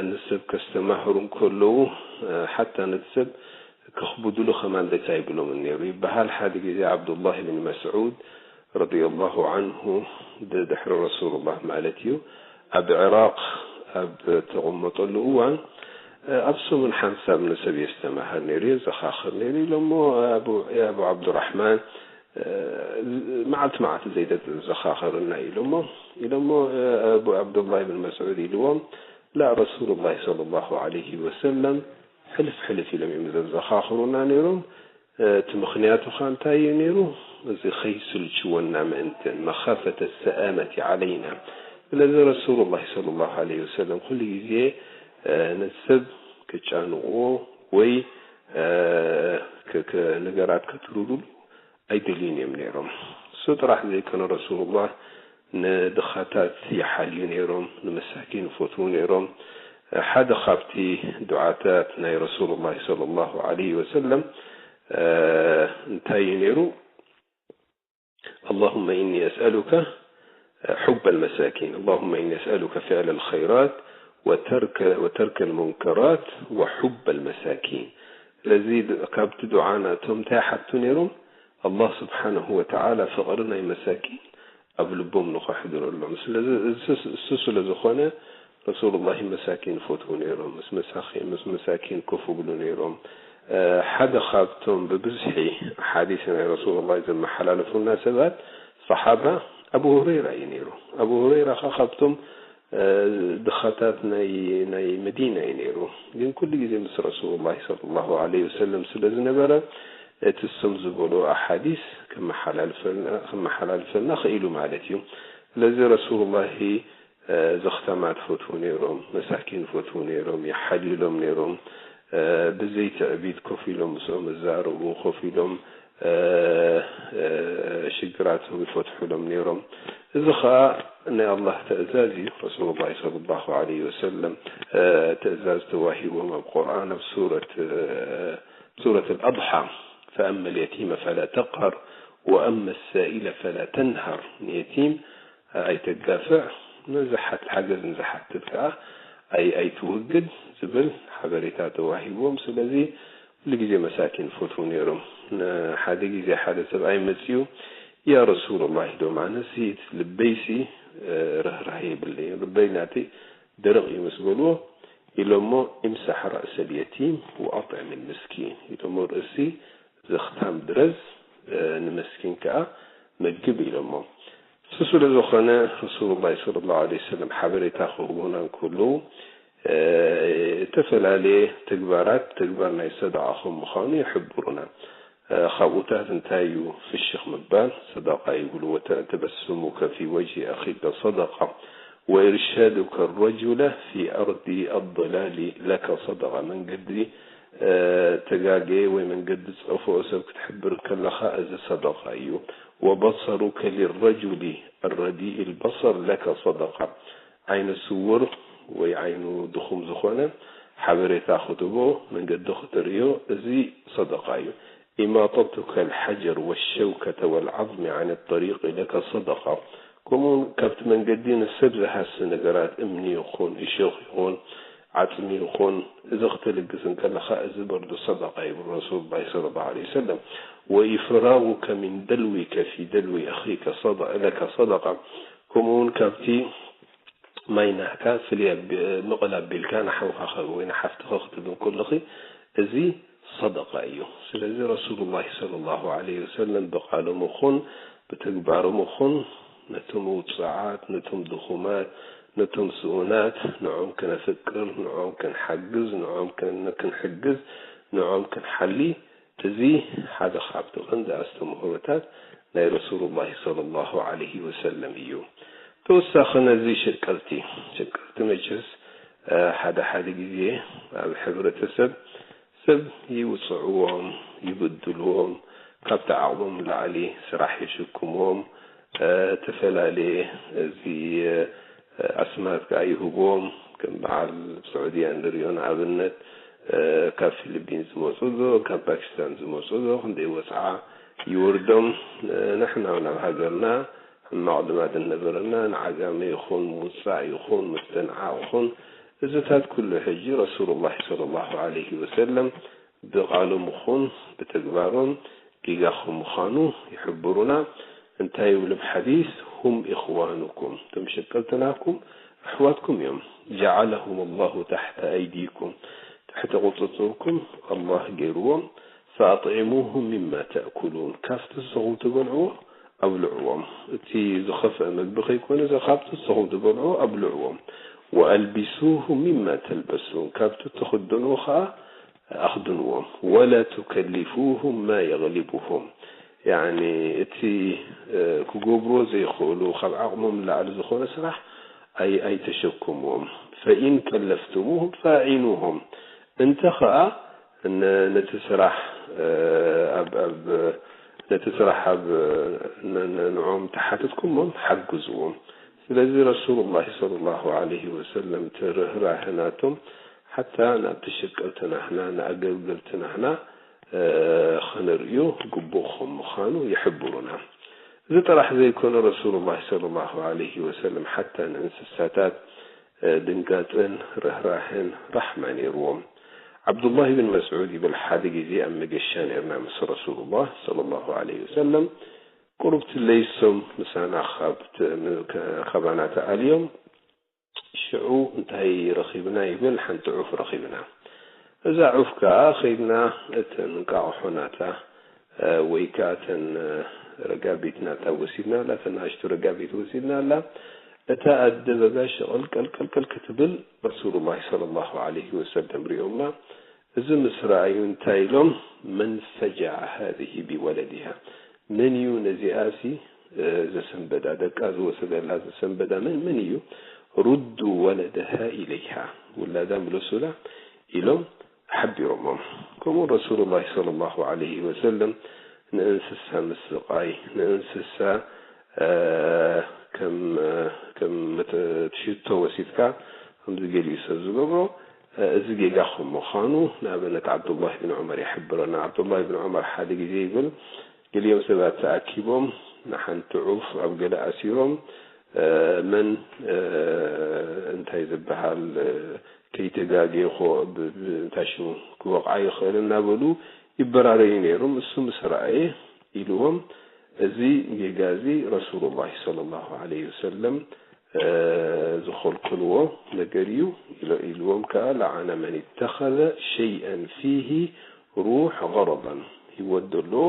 ንሰብ ከስተማህሩ እንከለዉ፣ እ፣ ሓታ ነቲ ሰብ ከኽብዱሉ ከማን ደካ ኣይብሎምን ነይሩ ይበሃል። ሓደ ግዜ ዓብዱላህ ብን መስዑድ ረዲየላሁ ዐንሁ፣ ድ-፣ ድሕሪ ረሱሉላህ ማለት እዩ፣ ኣብ ዕራቕ ኣብ ተቐመጠሉ እዋን፣ ኣብ ሰሙን ሓንሳብ ንሰብ የስተማህር ነይሩ፣ የዘኻኽር ነይሩ ኢሎሞ፣ ኣቡ፣ ኣቡ ዓብዱራሕማን፣ መዓልቲ መዓልቲ ዘይተዘኻኸሩና ኢሎሞ፣ ኢሎሞ፣ ኣቡ ዓብዱላህ ብን መስዑድ ኢልዎም፣ ላ፣ ረሱሉላህ ሰለላሁ ዐለይሂ ወሰለም ሕልፍ ሕልፍ ኢሎም እዮም ዘዘኻኽሩና ነይሮም። እቲ ምኽንያቱ ኸ እንታይ እዩ ነይሩ? እዚ ኸይስልችወና ምእንትን፣ መኻፈተ ሰኣመቲ ዓለይና። ስለዚ ረሱሉላህ ሰለላሁ ዐለይሂ ወሰለም ኩሉ ግዜ፣ እ፣ ነቲ ሰብ ክጫንቕዎ ወይ፣ እ፣ ክ-፣ ክ-፣ ነገራት ከትርሩሉ ኣይደልዩን እዮም ነይሮም። እሱ ጥራሕ ዘይኮነ ረሱሉላህ ንድኻታት ይሓልዩ ነይሮም፣ ንመሳኪን ይፈትዉ ነይሮም። ሓደ ካብቲ ዱዓታት ናይ ረሱሉላህ ሰለላሁ ዐለይሂ ወሰለም፣ እ፣ እንታይ እዩ ነይሩ? اللهم إني أسألك حب المساكين، اللهم إني أسألك فعل الخيرات وترك، وترك المنكرات وحب المساكين። ስለዚ ድ-፣ ካብቲ ዱዓ ናቶም እንታይ ሓቱ ነይሮም? ኣላህ ስብሓነሁ ወተዓላ ፍቕሪ ናይ መሳኪን ኣብ ልቦም ንኸሕድረሎም። ስለዚ እሱ፣ እሱ ስለ ዝኾነ ረሱሉላሂ መሳኪን ይፈትዉ ነይሮም። ምስ መሳኺ-፣ ምስ መሳኪን ኮፍ ይብሉ ነይሮም። እ፣ ሓደ ካብቶም ብብዝሒ ሓዲስ ናይ ረሱሉላህ ዘመሓላለፉና ሰባት፣ ሰሓባ፣ ኣቡ ሁረይራ እዩ ነይሩ። ኣቡ ሁረይራ ኸ ካብቶም፣ እ፣ ድኻታት ናይ፣ ናይ መዲና እዩ ነይሩ። ግን ኩሉ ግዜ ምስ ረሱሉላህ ሰለላሁ ዐለይሂ ወሰለም ስለ ዝነበረ፣ እቲ እሶም ዝበሉ ኣሓዲስ ከመሓላልፈልና፣ ከመሓላልፈልና ኽኢሉ ማለት እዩ። ስለዚ ረሱሉላሂ፣ እ፣ ዘኽታማት ይፈትዉ ነይሮም፣ መሳኪን ይፈትዉ ነይሮም፣ ይሓልዩሎም ነይሮም። እ፣ ብዘይ ትዕቢት ኮፍ ኢሎም ምስኦም ይዛረቡ፣ ኮፍ ኢሎም፣ እ፣ እ፣ ሽግራቶም ይፈትሑሎም ነይሮም። እዚ ኸኣ ናይ ኣላህ ትእዛዝ እዩ። ረሱሉላህ ሰለላሁ ዐለይሂ ወሰለም፣ እ፣ ትእዛዝ ተዋሂቦም ኣብ ቁርኣን፣ ኣብ ሱረት፣ እ፣ ሱረት ኣልኣድሓ፣ ፈኣማ ልየቲመ ፈላ ተቅሃር ወኣማ ሳኢለ ፈላ ተንሃር። ንየቲም ኣይተጋፍዕ፣ ንዝሓት-፣ ሓገዝ ንዝሓትት ከኣ ኣይ-፣ ኣይትውግድ ዝብል ሓበሬታ ተዋሂቦም። ስለዚ ኩሉ ግዜ መሳኪን ይፈትዉ ነይሮም። ሓደ ግዜ ሓደ ሰብኣይ መጺኡ፣ "ያ ረሱለላህ" ኢሎም፣ ኣነሲ እቲ ልበይሲ፣ እ፣ ርህራሄ የብለይን፣ ልበይ ናተይ ደረቕ እዩ ምስ በልዎ፣ ኢሎሞ፣ "ኢምሳሕ ረእሰል የቲም ወኣጥዕም ምስኪን" ኢሎሞ፣ ርእሲ ዘኽታም ድረዝ፣ እ፣ ንምስኪን ከኣ መግብ ኢሎሞ። እሱ ስለ ዝኾነ ረሱሉላህ ሰለላሁ ዐለይሂ ወሰለም ሓበሬታ ክህቡና እንከለዉ፣ እ፣ እተፈላለየ ተግባራት፣ ተግባር ናይ ሰደቓ ከም ምዃኑ ይሕብሩና። እ፣ ካብኡታት እንታይ እዩ? ፍሽኽ ምባል ሰደቓ ይብሉ። "ወተ-፣ ተበስሙከ ፊ ወጅሂ ኣኺከ ሰደቓ፣ ወኢርሻዱከ ረጁለ ፊ ኣርዲ ኣضላሊ ለከ ሰደቓ።" መንገዲ፣ እ፣ ተጋገየ ወይ መንገዲ ዝጠፍኦ ሰብ ክትሕብር ከለኻ፣ እዚ ሰደቓ እዩ። "ወበሰሩከ ሊረጁሊ ረዲኢ ልበሰር ለከ ሰደቓ።" ዓይነ ስውር ወይ ዓይኑ ድኹም ዝኾነ ሓበሬታ ክትቦ፣ መንገዲ ክትርእዮ፣ እዚ ሰደቓ እዩ። "ኢማጠቱከ ልሓጀር ወሸውከተ ወልዓዝሚ ዓን ጠሪቂ ለከ ሰደቓ።" ከምኡውን ካብቲ መንገዲ ንሰብ ዝሃሲ ነገራት፣ እምኒ ይኹን፣ እሾኽ ይኹን፣ ዓጽሚ ይኹን፣ እዚ ክትልግስ እንከለኻ፣ እዚ በርዶ ሰደቓ ይብሉ ረሱሉላህ ሰለላሁ ዐለይሂ ወሰለም። "ወኢፍራጉከ ሚን ደልዊከ ፊ ደልዊ ኣኺከ ሰደ-፣ ለከ ሰደቓ።" ከምኡውን ካብቲ ማይ ናህካ ፍልይ ኣቢ-፣ ምቕል ኣቢልካ ንሓውካ ወይ ንሓፍትኻ ክትብል ከለኺ፣ እዚ ሰደቃ እዩ። ስለዚ ረሱሉላህ ሰለላሁ ዐለይሂ ወሰለም ብቃሎም ይኹን ብተግባሮም ይኹን ነቶም ውጹዓት፣ ነቶም ድኹማት፣ ነቶም ስኡናት ንዖም ክነፍቅር፣ ንዖም ክንሓግዝ፣ ንዖም ክን-፣ ክንሕግዝ፣ ንዖም ክንሓሊ፣ እዚ ሓደ ካብቲ ቀንዲ ኣስተምህሮታት ናይ ረሱሉላህ ሰለላሁ ዐለይሂ ወሰለም እዩ። ተወሳኺ ነዚ ሸቀልቲ፣ ሸቀልቲ መቸስ፣ እ፣ ሓደ ሓደ ግዜ ኣብ ሕብረተሰብ ሰብ ይውጽዕዎም፣ ይብድልዎም፣ ካብቲ ዓቕሞም ላዕሊ ስራሕ ይሽክምዎም፣ እ፣ ተፈላለየ እዚ፣ እ፣ ኣስማት ከኣ ይህብዎም። ከም በዓል ስዑድያ እንሪኦ ንኣብነት፣ እ፣ ካብ ፊሊፒን ዝመጹ ዶ፣ ካብ ፓኪስታን ዝመጹ ዶ፣ ክንደይ ወጽዓ ይወርዶም። እ፣ ንሕና እውን ኣብ ሃገርና ሕማቕ ልማድ እንነበረና፣ ንዓጋመ ይኹን፣ ምውጻዕ ይኹን፣ ምስትንዓቕ ይኹን፣ እዚታት ኩሉ ሕጂ ረሱሉላህ ሰለላሁ ዐለይሂ ወሰለም ብቃሎም ይኹን ብተግባሮም ጌጋ ከም ምዃኑ ይሕብሩና። እንታይ ይብሉ ኣብ ሓዲስ? "ሁም ኢኽዋኑኩም"፣ እቶም ሸቀልቲ ናኩም ኣሕዋትኩም እዮም። "ጀዐለሁም ላሁ ታሕተ ኣይዲኩም"፣ ትሕቲ ቁጽጽርኩም ኣላህ ገይርዎም። "ፈኣጥዒሙሁም ሚማ ተእኩሉን"፣ ካብቲ ንስኹም ትበልዕዎ ኣብልዕዎም። እቲ ዝኸፍአ መግቢ ከይኮነ፣ እዚ ካብቲ ንስኹም ትበልዕዎ ኣብልዕዎም። "ወኣልቢሱሁም ሚማ ተልበሱን"፣ ካብቲ እትኽደንዎ ኸኣ ኣኽድንዎም። "ወላ ቱከሊፉሁም ማ የግሊቡሁም"፣ ያዕኒ እቲ፣ እ፣ ክገብርዎ ዘይኽእሉ፣ ካብ ዓቕሞም ንላዕሊ ዝኾነ ስራሕ ኣይ-፣ ኣይተሸክምዎም። "ፈኢን ከለፍቱሙሁም ፈኣዒኑሁም"፣ እንተ ኸኣ ነ-፣ ነቲ ስራሕ፣ እ፣ ኣብ፣ ኣብ፣ ነቲ ስራሕ ኣብ፣ ን-፣ ን-፣ ንዕኦም ተሓተትኩሞም፣ ሓግዝዎም። ስለዚ ረሱሉላህ ሰለላሁ ዐለይሂ ወሰለም እቲ ርህራሄ ናቶም ሓታ ናብቲ ሸቀልቲ ናህና፣ ንኣገልገልቲ ናህና፣ እ፣ ኸነርእዮ ግቡእ ከም ምዃኑ ይሕብሩና። እዚ ጥራሕ ዘይኮነ ረሱሉላህ ሰለላሁ ዐለይሂ ወሰለም ሓታ ንእንስሳታት፣ እ፣ ድንጋጽን ርህራሄን ራሕማ ነይርዎም። ዓብዱላህ ብን መስዑድ ይብል፣ ሓደ ግዜ ኣብ መገሻ ነይርና ምስ ረሱሉላህ ሰለላሁ ዐለይሂ ወሰለም፣ ቁሩብ ትለይሶም ምሳና ካብ ት-፣ ም-፣ ከ-፣ ካባና ተኣልዮም፣ ሽዑ እንታይ ረኺብና ይብል፣ ሓንቲ ዑፍ ረኺብና። እዛ ዑፍ ከኣ ኸይድና እተን እንቃቕሖ ናታ፣ እ፣ ወይ ከኣ እተን፣ እ፣ ረጋቢት ናታ ወሲድና ኣላ፣ እተን ንኣሽቱ ረጋቢት ወሲድና ኣላ። እታ ኣደ በጋ ሸቐል ቀልቀልቀል ክትብል ረሱሉላህ ሰለላሁ ዐለይሂ ወሰለም ሪኦማ። እዚ ምስ ረኣዩ እንታይ ኢሎም? "መን ፈጀዐ ሃዚህ ቢወለዲሃ?" መን እዩ ነዚኣሲ፣ እ፣ ዘሰንበዳ፣ ደቃ ዝወሰደላ ዘሰንበዳ መን፣ መን እዩ? "ሩዱ ወለደሃ ኢለይሃ፣ ውላዳ ምለሱላ" ኢሎም ሓቢሮሞም። ከምኡ ረሱሉላህ ሰለላሁ ዐለይሂ ወሰለም ንእንስሳ ምስቓይ፣ ንእንስሳ፣ እ፣ ከም፣ ከም መተ-፣ ሽቶ ወሲድካ ከምዚ ገሊኡ ሰብ ዝገብሮ፣ እ፣ እዚ ጌጋ ከም ምዃኑ ንኣብነት ዓብዱላህ ብን ዑመር ይሕብረና። ዓብዱላህ ብን ዑመር ሓደ ግዜ ይብል፣ ገሊኦም ሰባት ተኣኪቦም ንሓንቲ ዑፍ ኣብ ገለ ኣሲሮም፣ እ፣ መን፣ እ፣ እንታይ ዝበሃል፣ እ፣ ከይተጋገየ ኮ-፣ ብ-፣ ብ-፣ እንታይ ሽሙ ክወቕዓ ይኽእል እናበሉ ይበራረዩ ነይሮም። እሱ ምስ ረኣየ ኢልዎም፣ እዚ ጌጋ እዚ ረሱሉላህ ሰለላሁ ዐለይሂ ወሰለም ዝኸልከልዎ ነገር እዩ ኢልዎም። ከዓ ለዓነ መን ተኸዘ ሸይአን ፊሂ ሩሕ ገረዳን፣ ህይወት ዘለዎ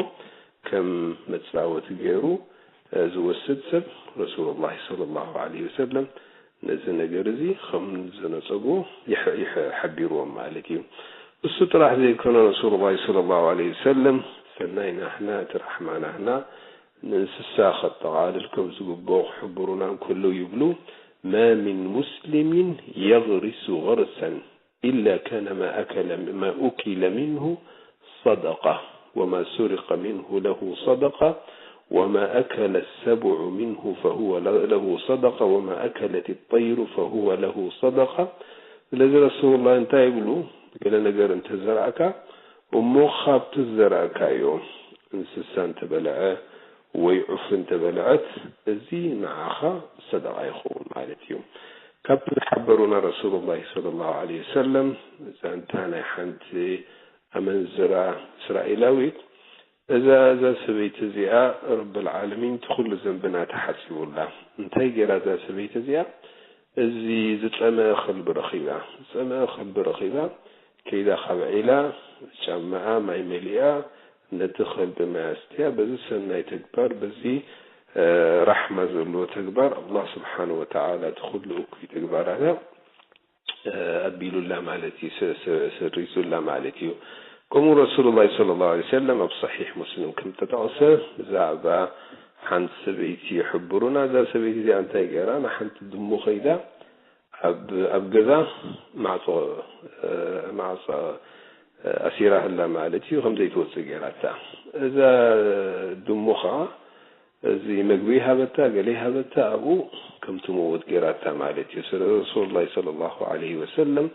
ከም መፃወቲ ገይሩ ዝወስድ ሰብ ረሱሉላህ ሰለላሁ ዐለይሂ ወሰለም ነዚ ነገር እዚ ከም ዘነፀጎ ሓቢርዎም ማለት እዩ። እሱ ጥራሕ ዘይኮነ ረሱሉላህ ሰለላሁ ዐለይሂ ወሰለም ሰናይ ናህና እቲ ራሕማ ናህና ንእንስሳ ከጠቓልል ከም ዝግብኦ ክሕብሩና እንከለዉ ይብሉ፣ ما من مسلم يغرس غرسا إلا كان ما أكل ما أكل منه صدقة وما سرق منه له صدقة وما أكل السبع منه فهو له صدقة وما أكلت الطير فهو له صدقة. ስለዚ ረሱሉላህ እንታይ ይብሉ? ገለ ነገር እንተዘራእካ እሞ ካብቲ ዝዘራእካዮ እንስሳ እንተበልዐ ወይ ዑፍ እንተበልዐት እዚ ንዓኻ ሰደቓ ይኸውን ማለት እዩ። ካብቲ ዝሓበሩና ረሱሉላህ ሰለላሁ ዐለይሂ ወሰለም ዛንታ ናይ ሓንቲ ኣመንዝራ እስራኤላዊት እዛ እዛ ሰበይቲ እዚኣ ረብል ዓለሚን እቲ ኩሉ ዘንብና ተሓፂቡላ። እንታይ ገይራ እዛ ሰበይቲ እዚኣ? እዚ ዝፀመአ ከልቢ ረኺባ ዝፀመአ ከልቢ ረኺባ ከይዳ ካብ ዒላ ጫማኣ ማይ መሊኣ ነቲ ከልቢ ማይ ኣስትያ። በዚ ሰናይ ተግባር በዚ ራሕማ ዘለዎ ተግባር ኣላህ ስብሓን ወተዓላ እቲ ኩሉ እኩይ ተግባራታ ኣቢሉላ ማለት እዩ፣ ስሪዙላ ማለት እዩ። ከምኡ ረሱሉላህ ሰለላሁ ዐለይሂ ወሰለም ኣብ ሰሒሕ ሙስሊም ከም ተጠቕሰ ብዛዕባ ሓንቲ ሰበይቲ ይሕብሩና። እዛ ሰበይቲ እዚኣ እንታይ ገይራ? ንሓንቲ ድሙ ከይዳ ኣብ ኣብ ገዛ ማዕጾ ማዕጾ ኣሲራ ህላ ማለት እዩ፣ ከም ዘይትወፅእ ገይራታ። እዛ ድሙ ከዓ እዚ መግቢ ይሃበታ ገለ ይሃበታ ኣብኡ ከም ትመውት ገይራታ ማለት እዩ። ስለ ረሱሉላህ ሰለላሁ ዐለይሂ ወሰለም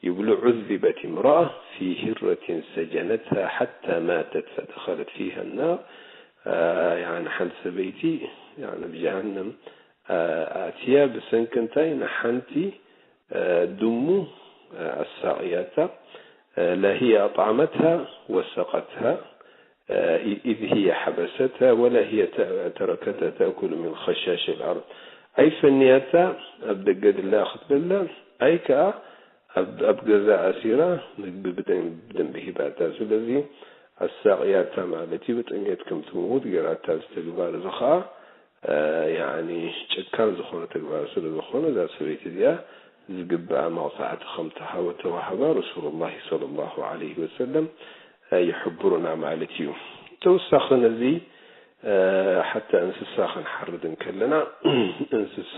ይብሉ عذبت امرأة في هرة سجنتها حتى ماتت فدخلت فيها النار። ሓንቲ ሰበይቲ ብጀሃነም ኣትያ ብሰንኪ እንታይ ንሓንቲ ድሙ ኣሳቕያታ لا هي أطعمتها وسقتها إذ هي حبستها ولا هي تركتها تأكل من خشاش الأرض። ኣይፈንያታ ኣብ ደገ ድላ ክትበላ ኣይ ከዓ ኣብ ገዛ ኣሲራ ምግቢ ብደንቢ ሂባታ። ስለዚ ኣሳቕያታ ማለት እዩ። ብጥሜት ከም ትምውት ገይራታ። እዚ ተግባር እዚ ከዓ ያኒ ጨካን ዝኾነ ተግባር ስለ ዝኾነ እዛ ሰበይቲ እዚኣ ዝግብኣ መቕፃዕቲ ከም ተሃወ ተዋህባ ረሱሉላህ ሰለላሁ ዐለይሂ ወሰለም ይሕብሩና ማለት እዩ። ተወሳኺ ነዚ ሓታ እንስሳ ክንሓርድ እንከለና እንስሳ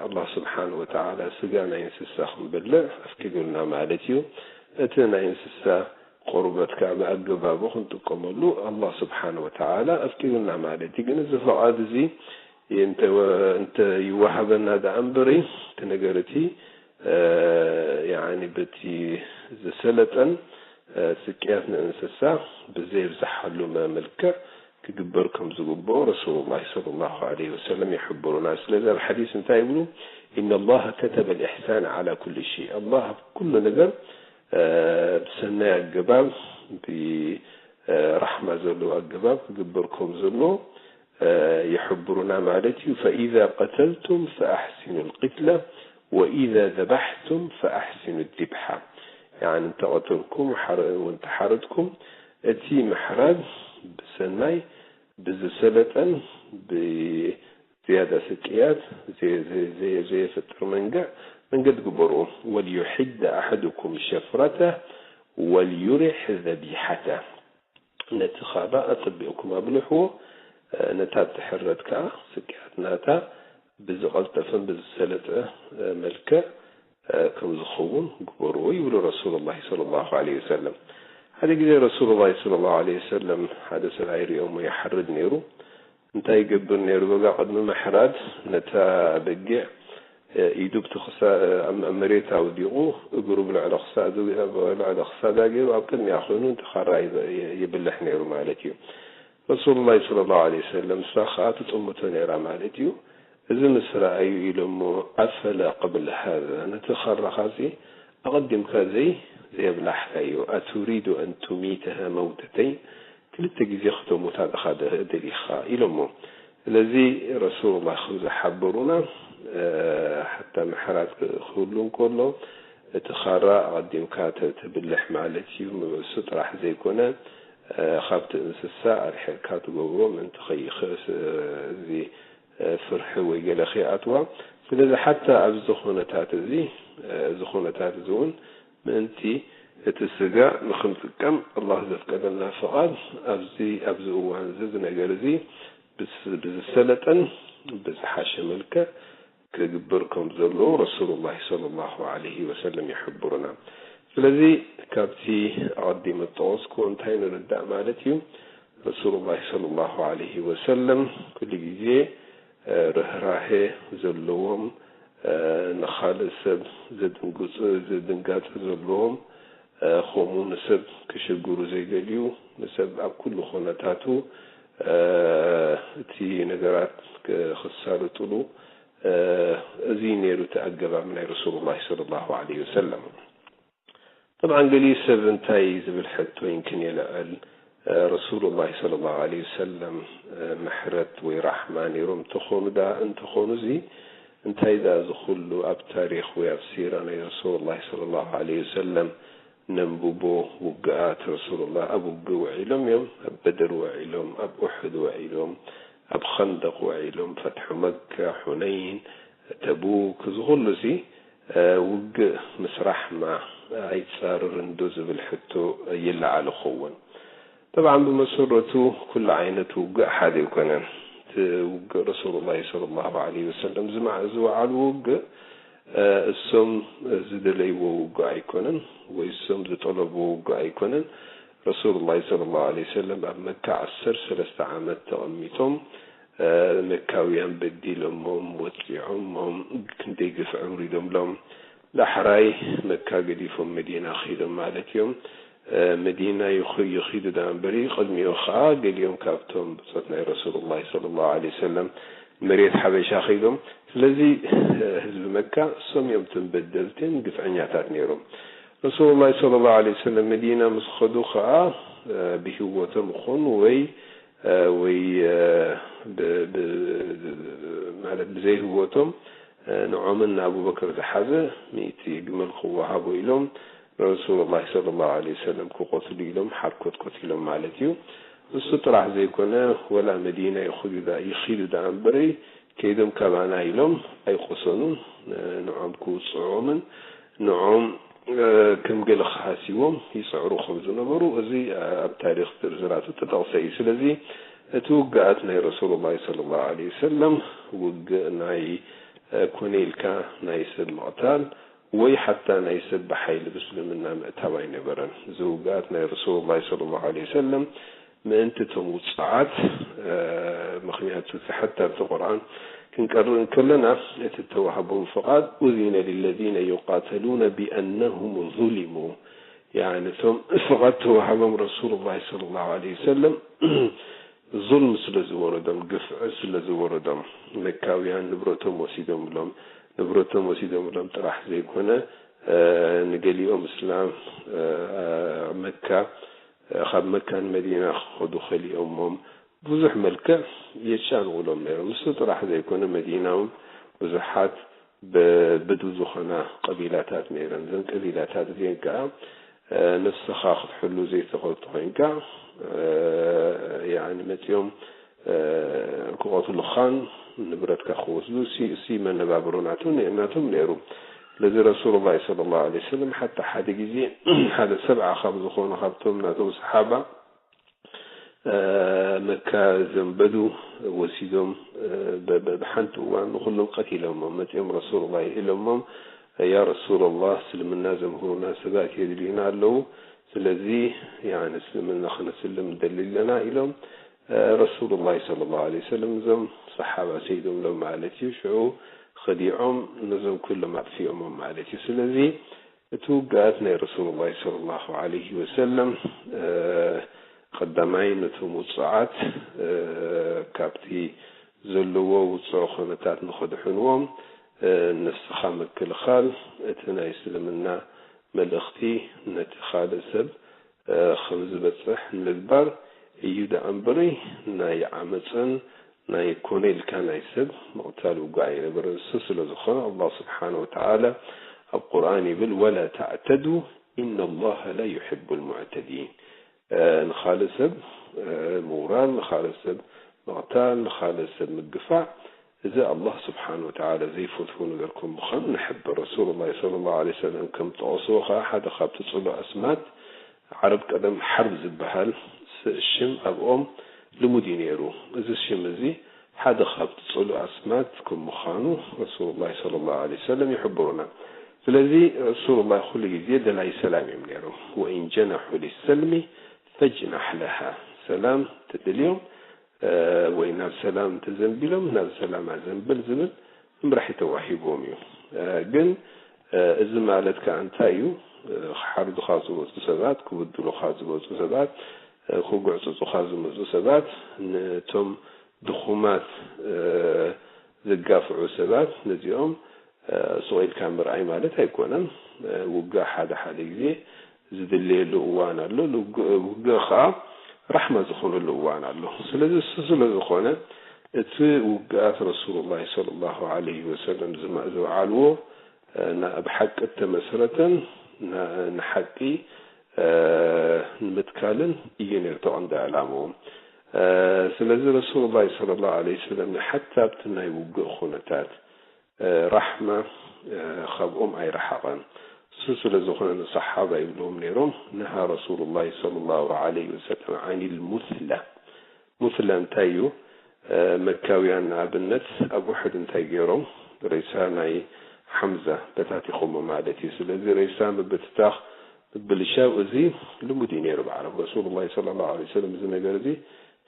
ኣላህ ስብሓን ወተዓላ ስጋ ናይ እንስሳ ክንበልዕ ኣፍቂዱልና ማለት እዩ። እቲ ናይ እንስሳ ቆርበት ከዓ ብኣገባቡ ክንጥቀመሉ ኣላህ ስብሓን ወተዓላ ኣፍቂዱልና ማለት እዩ። ግን እዚ ፍቓድ እዚ እንተ ይወሃበና ደኣ እምበሪ እቲ ነገር እቲ ያኒ በቲ ዝሰለጠን ስቅያት ንእንስሳ ብዘየብዝሓሉ መልክዕ ክግበር ከም ዝግብኦ ረሱሉላህ ሰለላሁ ዐለይሂ ወሰለም ይሕብሩና። ስለዚ ኣብ ሓዲስ እንታይ ይብሉ? إن الله كتب الإحسان على كل شيء. ኣላህ ኣብ ኩሉ ነገር ብሰናይ ኣገባብ ብራሕማ ዘለዎ ኣገባብ ክግበር ከም ዘለዎ ይሕብሩና ማለት እዩ። فإذا قتلتم فأحسنوا القتلة وإذا ذبحتم فأحسنوا الذبحة። ያኒ እንተቐተልኩም ወንተሓረድኩም እቲ ምሕራድ ብሰናይ ብዝሰለጠን ብዝያዳ ስቅያት ዘየፍጥር መንገድ ግበርዎ። وليحد أحدكم شفرته وليرح ذبيحته። ነቲ ካባ ኣጸቢቕኩም ኣብልሕዎ። ነታ እትሕረድ ከኣ ስቅያት ናታ ብዝቐልጠፈን ብዝሰለጠ መልክዕ ከም ዝኸውን ግበርዎ ይብሉ ረሱሉላህ ሰለላሁ ዐለይሂ ወሰለም። ሓደ ግዜ ረሱሉላህ ሰለላሁ ዐለይሂ ወሰለም ሓደ ሰብኣይ ሪኦሞ ይሓርድ ነይሩ። እንታይ ይገብር ነይሩ? በጋ ቅድሚ ምሕራድ ነታ በጊዕ ኢዱ ብቲ ክሳ- ኣብ መሬት ኣውዲቑ እግሩ ብልዕሊ ክሳዱ ልዕሊ ክሳዳ ገይሩ ኣብ ቅድሚኣ ኮይኑ እቲ ካራ ይበልሕ ነይሩ ማለት እዩ። ረሱሉላህ ሰለላሁ ዐለይሂ ወሰለም እሳ ከዓ ትጥምቶ ነይራ ማለት እዩ። እዚ ምስ ረኣዩ ኢሎሞ ኣፈላ ቀብለ ሃዛ ነቲ ካራኻሲ ኣቐዲምካ ዘይ ዘየብላሕካዮ ኣቱሪዱ ኣን ቱሚተሃ መውተተይን ክልተ ግዜ ክተሙታ ድኻ ደሊኻ ኢሎሞ። ስለዚ ረሱሉላህ ከም ዝሓበሩና ሓታ ምሕራድ ክህሉ እንከሎ እቲ ኻራ ኣቐዲምካ ተብልሕ ማለት እዩ። እሱ ጥራሕ ዘይኮነ ካብቲ እንስሳ ኣርሒቕካ ትገብሮ ምእንቲ ከይኸስ እዚ ፍርሒ ወይ ገለ ከይኣትዋ። ስለዚ ሓታ ኣብዚ ዝኾነታት እዚ እዚ ኩነታት እዚ እውን ምእንቲ እቲ ስጋ ንኽንጥቀም ኣላህ ዘፍቀደልና ፍቓድ ኣብዚ ኣብዚ እዋን እዚ እዚ ነገር እዚ ብዝሰለጠን ብዝሓሸ መልክዕ ክግበር ከም ዘለዎ ረሱሉላህ ሰለላሁ ዐለይሂ ወሰለም ይሕብሩና። ስለዚ ካብቲ ኣቐዲመ ዝጠቐስኩ እንታይ ንርዳእ ማለት እዩ? ረሱሉላህ ሰለላሁ ዐለይሂ ወሰለም ኩሉ ግዜ ርህራሄ ዘለዎም፣ ንኻልእ ሰብ ዘድንግጹ ዝድንጋጸ ዘለዎም፣ ከምኡ ንሰብ ክሽግሩ ዘይደልዩ፣ ንሰብ ኣብ ኩሉ ኩነታቱ እቲ ነገራት ክሳልጥሉ፣ እዚ ነይሩ እቲ ኣገባብ ናይ ረሱሉላህ ሰለላሁ ዐለይሂ ወሰለም። ጠብዓን ገሊኡ ሰብ እንታይ ዝብል ሕቶ ይንክን የልዕል፣ ረሱሉላህ ሰለላሁ ዐለይሂ ወሰለም ምሕረት ወይ ራሕማ ነይሮም እንተኾኑ ደኣ እንተኾኑ እዚ እንታይ ደኣ እዚ ኩሉ ኣብ ታሪኽ ወይ ኣብ ሲራ ናይ ረሱሉላህ ሰለላሁ ዐለይሂ ወሰለም ነንብቦ ውግኣት ረሱሉላህ ኣብ ውግእ ውዒሎም እዮም። ኣብ በድር ውዒሎም፣ ኣብ ኡሑድ ውዒሎም፣ ኣብ ኸንደቕ ውዒሎም፣ ፈትሑ መካ፣ ሑነይን፣ ተቡክ፣ እዚ ኩሉ እዚ ውግእ ምስ ራሕማ ኣይጻረርን ዶ ዝብል ሕቶ ይለዓል ይኸውን። ጠብዓን ብመሰረቱ ኩሉ ዓይነት ውግእ ሓደ ኣይኮነን። እቲ ውግእ ረሱሉላህ ሰለላሁ ዐለይሂ ወሰለም ዝወዓሉ ውግእ እሶም ዝደለይዎ ውግእ ኣይኮነን ወይ እሶም ዝጠለብዎ ውግእ ኣይኮነን። ረሱሉላህ ሰለላሁ ዐለይሂ ወሰለም ኣብ መካ ዓሰርተ ሰለስተ ዓመት ተቐሚጦም መካውያን በዲሎሞም ወጺዖሞም ክንደይ ግፍዒ ኣውሪዶምሎም። ዳሕራይ መካ ገዲፎም መዲና ከይዶም ማለት እዮም። መዲና ይኸዱ ደኣ እምበሪ ቅድሚኡ ኸዓ ገሊኦም ካብቶም ብጾት ናይ ረሱሉላህ ሰለላሁ ዐለይሂ ወሰለም መሬት ሓበሻ ከይዶም። ስለዚ ህዝቢ መካ እሶም እዮም እቶም በደልትን ግፍዐኛታት ነይሮም። ረሱሉላህ ሰለላሁ ዐለይሂ ወሰለም መዲና ምስ ኸዱ ኸዓ ብህይወቶም ይኹን ወይ ወይ ማለት ብዘይ ህይወቶም ንዖምን ንኣቡበክር ዝሓዘ ሚእቲ ግመል ክወሃቦ ኢሎም ንረሱሉላህ ሰለላሁ ዐለይሂ ወሰለም ክቆትሉ ኢሎም ሓርኮት ቆቲሎም ማለት እዩ። እሱ ጥራሕ ዘይኮነ ወላ መዲና ይኺዱ ደኣ እምበሪ ከይዶም ካባና ኢሎም ኣይቆሰኑን። ንዖም ክውፅዖምን ንዖም ከም ገለ ክሃስይዎም ይፅዕሩ ከም ዝነበሩ እዚ ኣብ ታሪኽ ዝርዝራቱ ተጠቕሰ እዩ። ስለዚ እቲ ውግኣት ናይ ረሱሉላህ ሰለላሁ ዐለይሂ ወሰለም ውግእ ናይ ኮነ ኢልካ ናይ ሰብ ምቕታል ወይ ሓታ ናይ ሰብ ብሓይሊ ብእስልምና ምእታው ኣይነበረን። እዚ ውግኣት ናይ ረሱሉላህ ሰለላሁ ዐለይሂ ወሰለም ምእንቲ እቶም ውጹዓት፣ ምኽንያቱ እቲ ሓታ ኣብቲ ቁርኣን ክንቀርእ እንከለና እቲ እተዋህቦም ፍቓድ ኡዚነ ሊለዚነ ዩቃተሉነ ቢኣነሁም ዙሊሙ፣ ያኒ እቶም ፍቓድ ተዋህቦም ረሱሉላህ ሰለላሁ ዐለይሂ ወሰለም ዙልም ስለ ዝወረዶም፣ ግፍዒ ስለ ዝወረዶም፣ መካውያን ንብረቶም ወሲዶምሎም፣ ንብረቶም ወሲዶምሎም ጥራሕ ዘይኮነ ንገሊኦም እስላም መካ ካብ መካ ንመዲና ክኸዱ ከሊኦሞም ብዙሕ መልክዕ የጫንውሎም ነይሮም። ንሱ ጥራሕ ዘይኮነ መዲና እውን ብዙሓት ብዱ ዝኾና ቀቢላታት ነይረን። እዘን ቀቢላታት እዚአን ከዓ ነብስኻ ክትሕሉ ዘይትኽእል ተኾይንካ ያኒ መፂኦም ክቐትሉኻን ንብረትካ ክወስዱ እሲ መነባብሮ ናቶም ነይሩ። ስለዚ ረሱሉላህ ሰለላሁ ዐለይሂ ወሰለም ሓታ ሓደ ግዜ ሓደ ሰብዓ ካብ ዝኾኑ ካብቶም ናቶም ሰሓባ መካ ዘንበዱ ወሲዶም ብሓንቲ እዋን ንኩሎም ቀቲሎሞም መፂኦም ረሱሉላህ ኢሎሞም ያ ረሱሉላህ እስልምና ዘምህሩና ሰባት የድልዩና ኣለዉ። ስለዚ ያኒ እስልምና ክነስልም ንደሊ ኣለና ኢሎም ረሱሉላህ ሰለላሁ ዐለይሂ ወሰለም እዞም ሰሓባ ሰይዶምሎም ማለት እዩ። ሽዑ ኸዲዖም ነዞም ኩሎም ኣጥፊኦሞም ማለት እዩ። ስለዚ እቲ ውግኣት ናይ ረሱሉላህ ሰለላሁ ዐለይሂ ወሰለም ቀዳማይ ነቶም ውጹዓት ካብቲ ዘለዎ ውጹዕ ኩነታት ንኸድሕንዎም ነፍስኻ ምክልኻል እቲ ናይ እስልምና መልእኽቲ ነቲ ካልእ ሰብ ከም ዝበጽሕ ንምግባር እዩ ደኣ እምበሪ ናይ ዓመጽን ናይ ኮነ ኢልካ ናይ ሰብ ምቕታል ውግእ ኣይነበረን። እሱ ስለ ዝኾነ ኣላህ ስብሓነ ወተዓላ ኣብ ቁርኣን ይብል፣ "ወላ ተዕተዱ ኢነ ላሃ ላ ዩሕቡ ልሙዕተዲን።" ንኻልእ ሰብ ምውራር፣ ንኻልእ ሰብ ምቕታል፣ ንኻልእ ሰብ ምግፋዕ፣ እዚ ኣላህ ስብሓን ወተዓላ ዘይፈትዎ ነገር ከም ምዃኑ ንሕብር። ረሱሉላህ ሰለላሁ ዐለይሂ ወሰለም ከም ጠቐስዎ ኸዓ ሓደ ካብቲ ጽሉእ ኣስማት ዓረብ ቀደም ሓርብ ዝበሃል ስ- ሽም ኣብኦም ልሙድ እዩ ነይሩ። እዚ ሽም እዚ ሓደ ካብቲ ጽሉእ ኣስማት ከም ምዃኑ ረሱሉላህ ሰለላሁ ዐለይሂ ወሰለም ይሕብሩና። ስለዚ ረሱሉላህ ኩሉ ግዜ ደላይ ሰላም እዮም ነይሮም። ወኢን ጀነሑ ሊሰልሚ ፈጅናሕ ለሃ፣ ሰላም ትደልዮም ወይ ናብ ሰላም ተዘንቢሎም ናብ ሰላም ኣዘንብል ዝብል መምርሒ ተዋሂቦም እዩ። ግን እዚ ማለት ከኣ እንታይ እዩ? ክሓርዱኻ ዝመፁ ሰባት፣ ክብድሉኻ ዝመፁ ሰባት፣ ክጉዕፅፁኻ ዝመፁ ሰባት፣ ነቶም ድኹማት ዝጋፍዑ ሰባት ነዚኦም ስቕ ኢልካ ምርኣይ ማለት ኣይኮነን። ውግእ ሓደ ሓደ ግዜ ዝድለየሉ እዋን ኣሎ። ውግእ ከዓ ራሕማ ዝኾነሉ እዋን ኣሎ። ስለዚ እሱ ስለ ዝኾነ እቲ ውግኣት ረሱሉላህ ሰለላሁ ዐለይሂ ወሰለም ዝማ- ዝወዓልዎ ናብ ሓቂ እተመስረተን ን- ንሓቂ ንምትካልን እዩ ነይሩ እቲ ቀንዲ ዕላምኡ። ስለዚ ረሱሉላህ ሰለላሁ ዐለይሂ ወሰለም ሓታ ኣብቲ ናይ ውግእ ኩነታት ራሕማ ካብኦም ኣይረሓቐን። እሱ ስለ ዝኾነ ንሰሓባ ይብልዎም ነይሮም፣ ነሃ ረሱሉላህ ሰለላሁ ዐለይሂ ወሰለም ዓኒል ሙስላ። ሙስላ እንታይ እዩ? መካውያን ንኣብነት ኣብ ውሕድ እንታይ ገይሮም? ሬሳ ናይ ሓምዛ በታቲኾሞ ማለት እዩ። ስለዚ ሬሳ ምብትታኽ ምብልሻው እዚ ልሙድ እዩ ነይሩ ብዓረብ። ረሱሉላህ ሰለላሁ ዐለይሂ ወሰለም እዚ ነገር እዚ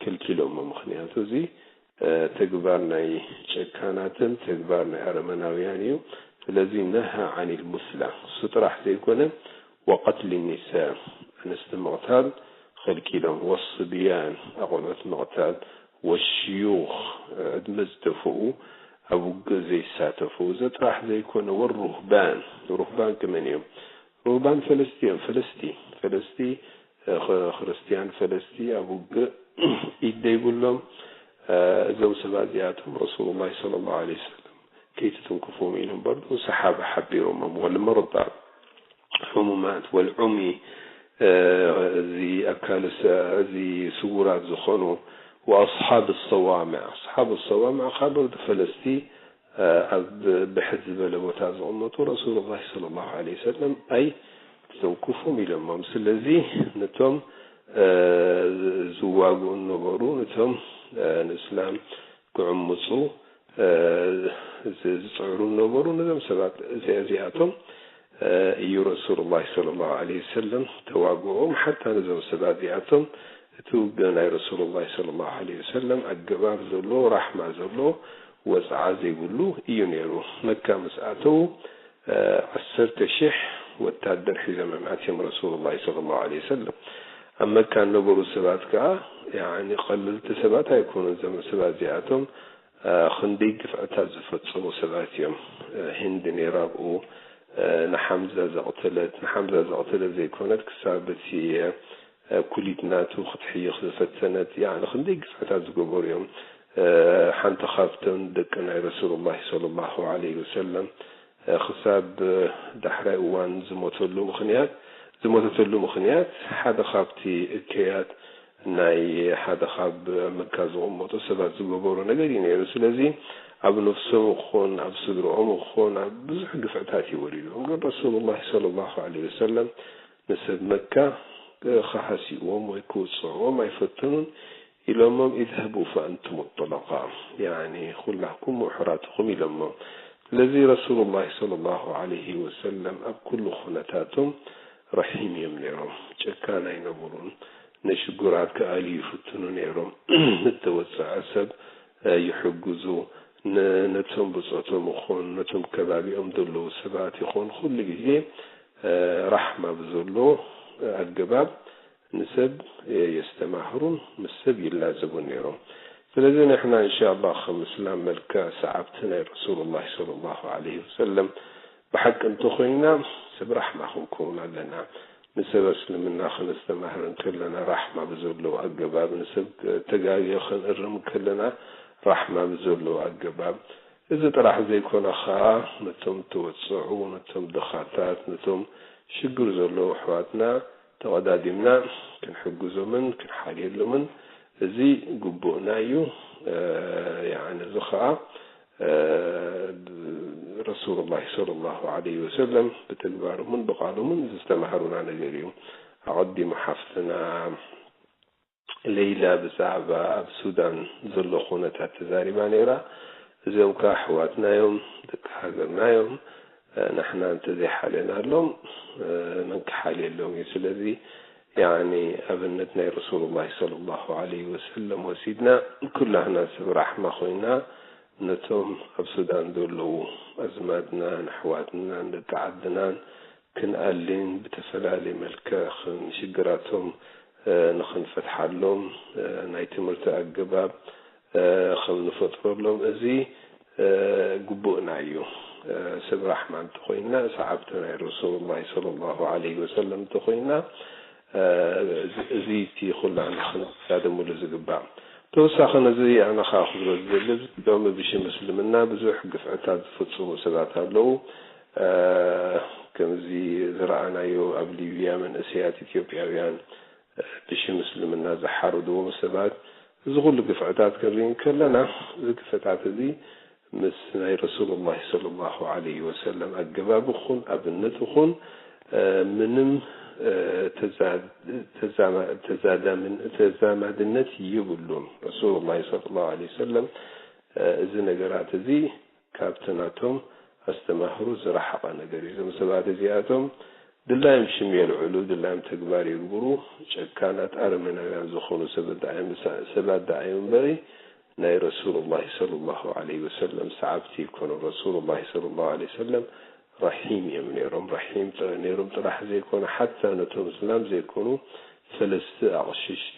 ከልኪሎሞ። ምኽንያቱ እዚ ተግባር ናይ ጨካናትን ተግባር ናይ ኣረመናውያን እዩ። ስለዚ ነሃ ዓኒል ሙስላ እሱ ጥራሕ ዘይኮነ ወቀትሊ ኒሳ፣ ኣንስቲ ምቕታል ከልኪሎም፣ ወስብያን፣ ኣቆልዑት ምቕታል፣ ወሽዩኽ፣ ዕድመ ዝደፍኡ፣ ኣብ ውግእ ዘይሳተፉ፣ እዚ ጥራሕ ዘይኮነ ወሩህባን፣ ሩህባን ከመን እዮም? ሩህባን ፈለስቲ እዮም። ፈለስቲ ፈለስቲ ኽ- ክርስትያን ፈለስቲ ኣብ ውግእ ኢድ ዘይብሎም እዞም ሰባት እዚኣቶም ረሱሉላህ ሰለላሁ ዐለይሂ ወሰለም ከይትትንክፎም ኢሎም በርዶ ሰሓባ ሓቢሮሞም። ወልመርዳ ሕሙማት ወልዑሚ እዚ ኣካል እዚ ስውራት ዝኾኑ ወኣስሓብ ሰዋምዕ ኣስሓብ ሰዋምዕ ካብ በርዶ ፈለስቲ ኣብ ብሕት ዝበለ ቦታ ዝቕመጡ ረሱሉላህ ሰለላሁ ዐለይሂ ወሰለም ኣይትተንክፉም ኢሎሞም። ስለዚ ነቶም ዝዋግኡ ነበሩ፣ ነቶም ንእስላም ክዕምፁ ዝፅዕሩ ነበሩ። ነዞም ሰባት እዚኣቶም እዩ ረሱሉላህ ሰለላሁ ዐለይሂ ወሰለም ተዋግኦም። ሓታ ነዞም ሰባት እዚኣቶም እቲ ውግእ ናይ ረሱሉላህ ሰለላሁ ዐለይሂ ወሰለም ኣገባብ ዘሎ፣ ራሕማ ዘሎ፣ ወፅዓ ዘይብሉ እዩ ነይሩ። መካ ምስ ኣተዉ ዓሰርተ ሽሕ ወታደር ሒዞም እዮም ኣትዮም ረሱሉላህ ሰለላሁ ዐለይሂ ወሰለም። ኣብ መካ ዝነበሩ ሰባት ከዓ ያኒ ቀለልቲ ሰባት ኣይኮኑን። እዞም ሰባት እዚኣቶም ክንደይ ግፍዕታት ዝፈጸሙ ሰባት እዮም። ሂንድ ነይራ ኣብኡ ንሓምዛ ዘቕተለት፣ ንሓምዛ ዘቕተለት ዘይኮነት ክሳብ እቲ ኩሊት ናቱ ክትሕይኽ ዝፈተነት፣ ያኒ ክንደይ ግፍዕታት ዝገበሩ እዮም። ሓንቲ ካብተን ደቂ ናይ ረሱሉላህ ሰለላሁ ዐለይሂ ወሰለም ክሳብ ዳሕራይ እዋን ዝሞተሉ ምኽንያት ዝሞተተሉ ምኽንያት ሓደ ካብቲ እከያት ናይ ሓደ ካብ መካ ዝቕመጡ ሰባት ዝገበሮ ነገር እዩ ነይሩ። ስለዚ ኣብ ነፍሶም ይኹን ኣብ ስድርኦም ይኹን ኣብ ብዙሕ ግፍዕታት እዩ ወሪዶም። ግን ረሱሉላህ ሰለላሁ ዐለይሂ ወሰለም ንሰብ መካ ክሃስይዎም ወይ ክውፅዕዎም ኣይፈተኑን። ኢሎሞም ኢዝሀቡ ፈኣንቱም ጡለቃ፣ ያኒ ኩላኩም ምሑራት ኢኹም ኢሎሞም። ስለዚ ረሱሉላህ ሰለላሁ ዐለይሂ ወሰለም ኣብ ኩሉ ኩነታቶም ረሒም እዮም ነይሮም። ጨካን ኣይነበሩን። ንሽጉራት ክኣልዩ ይፍትኑ ነይሮም። ንተወፀዐ ሰብ ይሕግዙ። ነቶም ብፆቶም ይኹን ነቶም ከባቢኦም ዘለዉ ሰባት ይኹን ኩሉ ግዜ ራሕማ ብዘሎ ኣገባብ ንሰብ የስተማህሩን ምስ ሰብ ይላዘቡን ነይሮም። ስለዚ ንሕና እንሻላ ከም እስላም መልክዕ ሰዓብቲ ናይ ረሱሉላህ ሰለላሁ ዐለይሂ ወሰለም ብሓቂ እንተኾይና ሰብ ራሕማ ክንከውን ኣለና። ንሰብ እስልምና ከነስተማህር እንከለና ራሕማ ብዘለዎ ኣገባብ፣ ንሰብ ተጋግየ ከንእርም እንከለና ራሕማ ብዘለዎ ኣገባብ፣ እዚ ጥራሕ ዘይኮነ ኸኣ ነቶም ተወጽዑ፣ ነቶም ድኻታት፣ ነቶም ሽግር ዘለዉ ኣሕዋትና ተቐዳዲምና ክንሕግዞምን ክንሓልየሎምን እዚ ግቡእና እዩ። ያዕኒ እዚ ኸኣ ረሱሉላህ ሰለላሁ ዐለይሂ ወሰለም ብተግባሮምን ብቓሎምን ዘስተማሃሩና ነገር እዩ። ኣቐዲሙ ሓፍትና ለይላ ብዛዕባ ኣብ ሱዳን ዘሎ ኩነታት ተዛሪባ ነይራ። እዚኦም ከኣ ኣሕዋትና እዮም፣ ደቂ ሃገርና እዮም። ንሕና እንተዘይሓለናሎም መን ክሓልየሎም እዩ? ስለዚ ያኒ ኣብነት ናይ ረሱሉላህ ሰለላሁ ዐለይሂ ወሰለም ወሲድና ኩላህና ሰብ ራሕማ ኮይና ነቶም ኣብ ሱዳን ዘለዉ ኣዝማድናን ኣሕዋትናን ደቂ ዓድናን ክንኣልን ብተፈላለየ መልክዕ ኽን-፣ ሽግራቶም ንኽንፈትሓሎም ናይ ትምህርቲ ኣገባብ ከም ንፈጥረሎም እዚ ግቡእና እዩ። ሰብ ራሕማ እንተኾይንና፣ ሰዓብቲ ናይ ረሱሉላህ ሰለላሁ ዐለይሂ ወሰለም እንተኾይንና፣ እዚ እቲ ኩላና ክንዳደምሉ ዝግባእ። ተወሳኺ ነዚ ኣነ ኸኣ ክብሎ ዝደሊ፣ ሎሚ ብሽም እስልምና ብዙሕ ግፍዕታት ዝፍጽሙ ሰባት ኣለዉ። ከምዚ ዝረኣናዮ ኣብ ሊብያ መንእሰያት ኢትዮጵያውያን ብሽም እስልምና ዝሓርድዎም ሰባት፣ እዚ ኩሉ ግፍዕታት ክንርኢ እንከለና፣ እዚ ግፍዕታት እዚ ምስ ናይ ረሱሉላህ ሰለላሁ ዐለይሂ ወሰለም ኣገባብ ይኹን ኣብነት ይኹን ምንም ተዛ-፣ ተዛማ-፣ ተዛዳምን-፣ ተዛማድነት የብሉን። ረሱሉላህ ሰለላሁ ዐለይሂ ወሰለም እዚ ነገራት እዚ ካብቲ ናቶም ኣስተማህሮ ዝረሓቐ ነገር እዩ። እዞም ሰባት እዚኣቶም ድላዮም ሽም የልዕሉ፣ ድላዮም ተግባር የግብሩ፣ ጨካናት ኣረመናውያን ዝኾኑ ሰባት ደኣ እዮም፣ ሰባት ደኣ እዮም እምበሪ፣ ናይ ረሱሉላህ ሰለላሁ ዐለይሂ ወሰለም ሰዓብቲ ኣይኮኑን። ረሱሉላህ ሰለላሁ ዐለይሂ ወሰለም ረሒም እዮም ነይሮም። ረሒም ጥረ-፣ ነይሮም ጥራሕ ዘይኮነ፣ ሓታ ነቶም እስላም ዘይኮኑ ፈለስቲ ኣቕሽሽቲ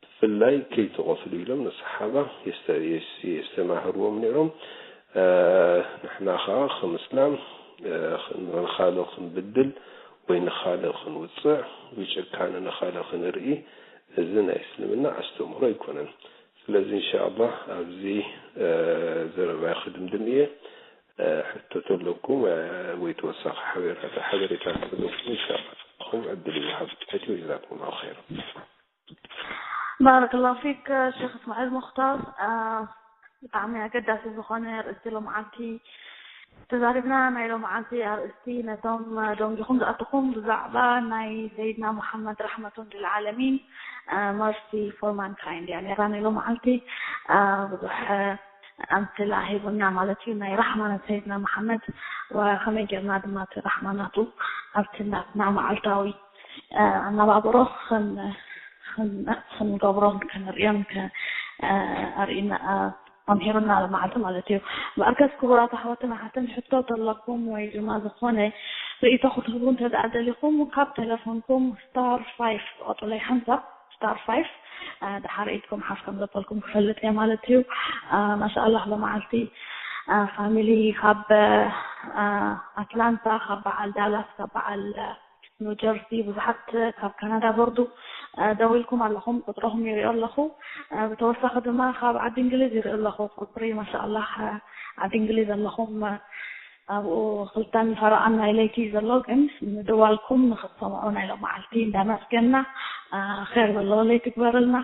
ብፍላይ ከይትቐትሉ ኢሎም ንሰሓባ የስተ-፣ የስ-፣ የስተማህርዎም ነይሮም። እ፣ ንሕና ኸዓ ከም እስላም፣ እ፣ ንኻልእ ክንብድል ወይ ንኻልእ ክንውጽዕ ወይ ጭካነ ንኻልእ ክንርኢ፣ እዚ ናይ እስልምና ኣስተምህሮ ኣይኮነን። ስለዚ ኢንሻኣላህ ኣብዚ፣ እ፣ ዘረባይ ክድምድም እየ። እ፣ ሕቶ ተለኩም፣ እ፣ ወይ ተወሳኺ ሓበሬታ፣ ሓበሬታ ተለኩም ኢንሻኣላህ ንስኹም ዕድል ይወሃብ። ሕቶ ጀዛኩም ላሁ ኸይራ። ባረከላሁ ፊክ ሸኽ እስማዒል ሙኽታር። አ፣ ብጣዕሚ ኣገዳሲ ዝኾነ ርእስቲ ሎምዓልቲ ተዛሪብና። ናይ ሎምዓልቲ ኣርእስቲ ነቶም ደንጊኹም ዝኣተኹም ብዛዕባ ናይ ሰይድና ሙሓመድ ረሕመቱን ልልዓለሚን፣ አ፣ መርሲ ፎር ማንካይንድ እያ ነይራ ናይ ሎምዓልቲ። አ፣ ብዙሕ፣ አ፣ ኣምስላ ሂቡና ማለት እዩ ናይ ራሕማ ናይ ሰይድና መሓመድ፣ ወከመይ ጌርና ድማ እቲ ራሕማ ናቱ ኣብቲ ናትና መዓልታዊ፣ አ፣ ኣነባብሮ ኽን-፣ ኽን-፣ ኽንገብሮን ክንርእዮን ከ-፣ አ፣ ኣርእዩና፣ አ፣ ኣምሂሩና ኣሎ መዓልቲ ማለት እዩ። በኣርከስ ክቡራት ኣሕዋትን ኣሓትን ሕቶ ተለኩም ወይ ድማ ዝኾነ ርእይቶ ክትህቡ እንተ ደኣ ደሊኹም ካብ ቴሌፎንኩም ስታር ፋይፍ ትቐጥሎ ሓንሳብ ስታር ፋይፍ፣ አ፣ ድሓር ኢድኩም ሓፍ ከም ዘበልኩም ክፈልጥ እየ ማለት እዩ። አ፣ ማሻኣላህ ሎመዓልቲ፣ አ፣ ፋሚሊ ካብ፣ አ፣ ኣትላንታ፣ ካብ በዓል ዳላስ፣ ካብ በዓል፣ አ፣ ኒው ጀርሲ፣ ብዙሓት ካብ ካናዳ በርዱ፣ አ፣ ደዊልኩም ኣለኹም፣ ቁፅርኹም ይሪኦ ኣለኹ። አ፣ ብተወሳኺ ድማ ካብ ዓዲ እንግሊዝ ይርኢ ኣለኹ ቁፅሪ፣ ማሻኣላህ፣ አ፣ ዓዲ እንግሊዝ ኣለኹም፣ አ፣ ኣብኡ ክልተን ፈረቓን ናይ ለይቲ እዩ ዘሎ፣ ግን ምድዋልኩም ንኽትሰምዑ ናይ ሎመዓልቲ እንዳመስገንና፣ አ፣ ኸይር ዘለዎ ለይቲ ግበረልና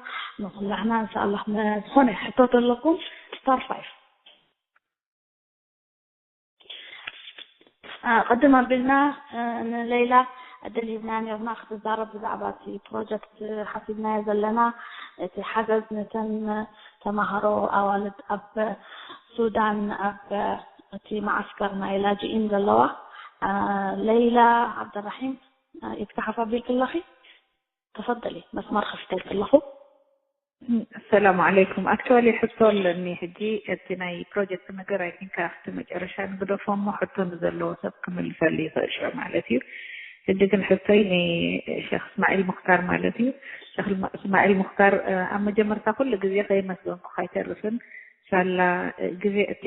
ንኹላህና። እንሻኣላህ፣ ዝኾነ ሕቶ ተለኩም ስታር ፋይፍ። አ፣ ቅድም ኣቢልና፣ አ፣ ንሌይላ ዕድል ሂብና ነርና ክትዛረብ ብዛዕባ እቲ ፕሮጀክት ሓሲብናዮ ዘለና፣ እቲ ሓገዝ ነተን ተማሃሮ ኣዋልድ ኣብ ሱዳን ኣብ እቲ መዓስከር ናይ ላጅኢን ዘለዋ። አ፣ ሌይላ ዓብደራሒም፣ አ፣ ኢድኪ ሓፍ ኣቢልኪ ኣለኺ? ተፈደሊ፣ መስመር ከፊተልኪ ኣለኹ። ሰላም ዓለይኩም። ኣክቹዋሊ ሕቶ ኣለኒ። ሕጂ እቲ ናይ ፕሮጀክት ነገር ኣይ ቲንክ ኣብቲ መጨረሻ ንግደፎ እሞ ሕቶ ንዘለዎ ሰብ ክምልሰሉ ይኽእል ሽዑ ማለት እዩ። ሕጂ ግን ሕቶይ ንሸኽ እስማዒል ሙኽታር ማለት እዩ። ሸኽ እስማዒል ሙኽታር፣ እ፣ ኣብ መጀመርታ ኩሉ ግዜ ከየመስገንኩ ካይተርፍን ሳላ፣ እ፣ ግዜ እቲ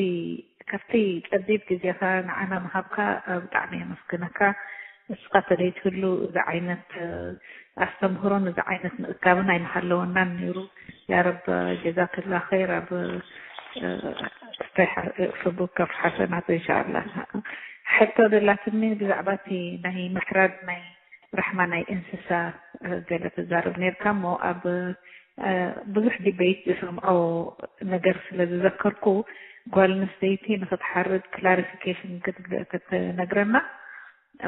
ካብቲ ጸቢብ ግዜኻ ንዓና ምሃብካ ብጣዕሚ የመስግነካ። ንስኻ ተለይትህሉ እዚ ዓይነት ኣስተምህሮን እዚ ዓይነት ምእካብን ኣይምሃለወናን ነይሩ። ያረብ ጀዛክላ ኸይር ኣብ ፍቡክ ከፍ ሓሰናት እንሻላ። ሕቶ ደላትኒ ብዛዕባ እቲ ናይ ምሕራድ ናይ ራሕማ ናይ እንስሳ ገለ ትዛረብ ነርካ እሞ ኣብ ብዙሕ ዲቤት ዝሰምዖ ነገር ስለ ዝዘከርኩ ጓል ኣንስተይቲ ንክትሓርድ ክላሪፊኬሽን ክትነግረና።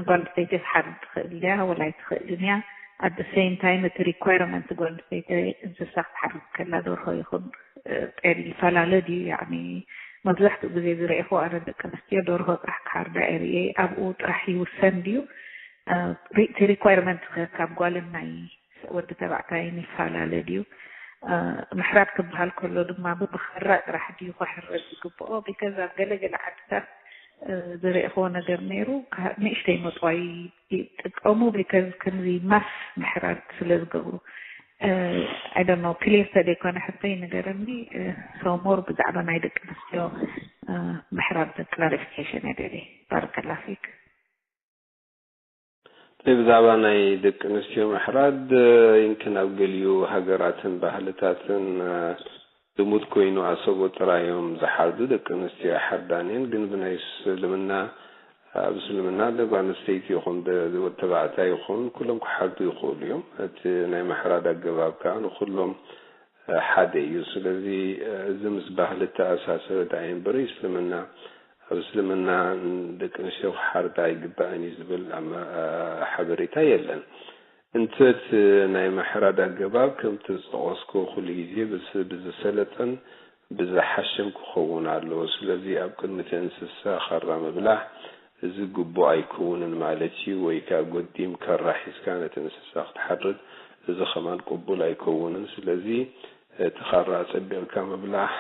ጓል ኣንስተይቲ ክትሓርድ ትኽእል ድያ ወላ ኣይትኽእልን እያ? At the same time እቲ ሪኳይርመንት ጓል ኣንስተይቲ እንስሳ ክትሓርድ ከላ ደርሆ ይኹን ጤል ይፈላለ ድዩ? ያኒ መብዛሕትኡ ግዜ ዝረእኹ ኣነ ደቂ ኣንስትዮ ደርሆ ጥራሕ ክሓርዳ እየ። ኣብኡ ጥራሕ ይውሰን ድዩ? እቲ ሪኳይርመንት ካብ ጓልን ናይ ወዲ ተባዕታይን ይፈላለ ድዩ? ምሕራድ ክበሃል ከሎ ድማ ብብኸራ ጥራሕ ድዩ ክሕረድ ዝግብኦ? ቢከዝ ኣብ ገለገለ ዓድታት ዝረእኽዎ ነገር ነይሩ። ንእሽተይ መጥዋይ ይጥቀሙ ቢከዝ ከምዚ ማስ ምሕራድ ስለ ዝገብሩ። I don't know ክሊር ተደይኮነ ሕቶይ ንገረኒ። So more ብዛዕባ ናይ ደቂ ኣንስትዮ ምሕራድ ክላሪፊኬሽን እየ ደልየ። ባረከላ ፊክ። ብዛዕባ ናይ ደቂ ኣንስትዮ ምሕራድ ይንክን ኣብ ገሊኡ ሃገራትን ባህልታትን ልሙድ ኮይኑ ኣሰቦ ጥራዮም ዝሓርዱ ደቂ ኣንስትዮ ኣይሓርዳን እየን። ግን ብናይ እስልምና ኣብ እስልምና ጓል ኣንስተይቲ ይኹን ተባዕታይ ይኹን ኩሎም ክሓርዱ ይኽእሉ እዮም። እቲ ናይ ምሕራድ ኣገባብ ከዓ ንኩሎም ሓደ እዩ። ስለዚ እዚ ምስ ባህሊ ተኣሳሰረ ደኣ እምበሪ እስልምና ኣብ እስልምና ደቂ ኣንስትዮ ክሓርዳ ኣይግባእን እዩ ዝብል ሓበሬታ የለን። እንተ እቲ ናይ ምሕራድ ኣገባብ ከምቲ ዝጠቐስኩ ኩሉ ግዜ ብዝሰለጠን ብዝሓሸን ክኸውን ኣለዎ። ስለዚ ኣብ ቅድሚ እቲ እንስሳ ኻራ ምብላዕ እዚ ግቡእ ኣይከውንን ማለት እዩ። ወይ ከዓ ጎዲም ካራ ሒዝካ ነቲ እንስሳ ክትሓርድ እዚ ኸማን ቅቡል ኣይከውንን። ስለዚ እቲ ኻራ ኣጸቢቕካ ምብላሕ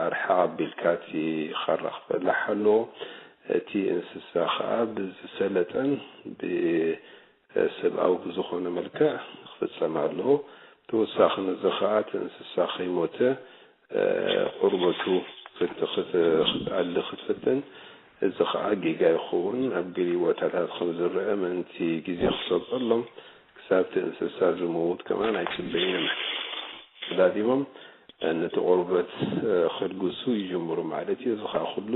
ኣርሕቕ ኣቢልካ እቲ ኻራ ክበላሕ ኣለዎ። እቲ እንስሳ ኸዓ ብዝሰለጠን ብሰብኣዊ ብዝኾነ መልክዕ ክፍጸም ኣለዎ። ተወሳኺ ነዚ ኸዓ እቲ እንስሳ ከይሞተ ቁርበቱ ክትኣሊ ክትፍትን። እዚ ኸዓ ጌጋ ይኸውን። ኣብ ገሊኡ ቦታታት ከም ዝረአ ምእንቲ ግዜ ክሰጠሎም ክሳብ እቲ እንስሳ ዝመውት ከማን ኣይጽበይን። ተዳዲቦም ነቲ ቆርበት ከድግሱ ይጅምሩ ማለት እዩ። እዚ ኸዓ ኩሉ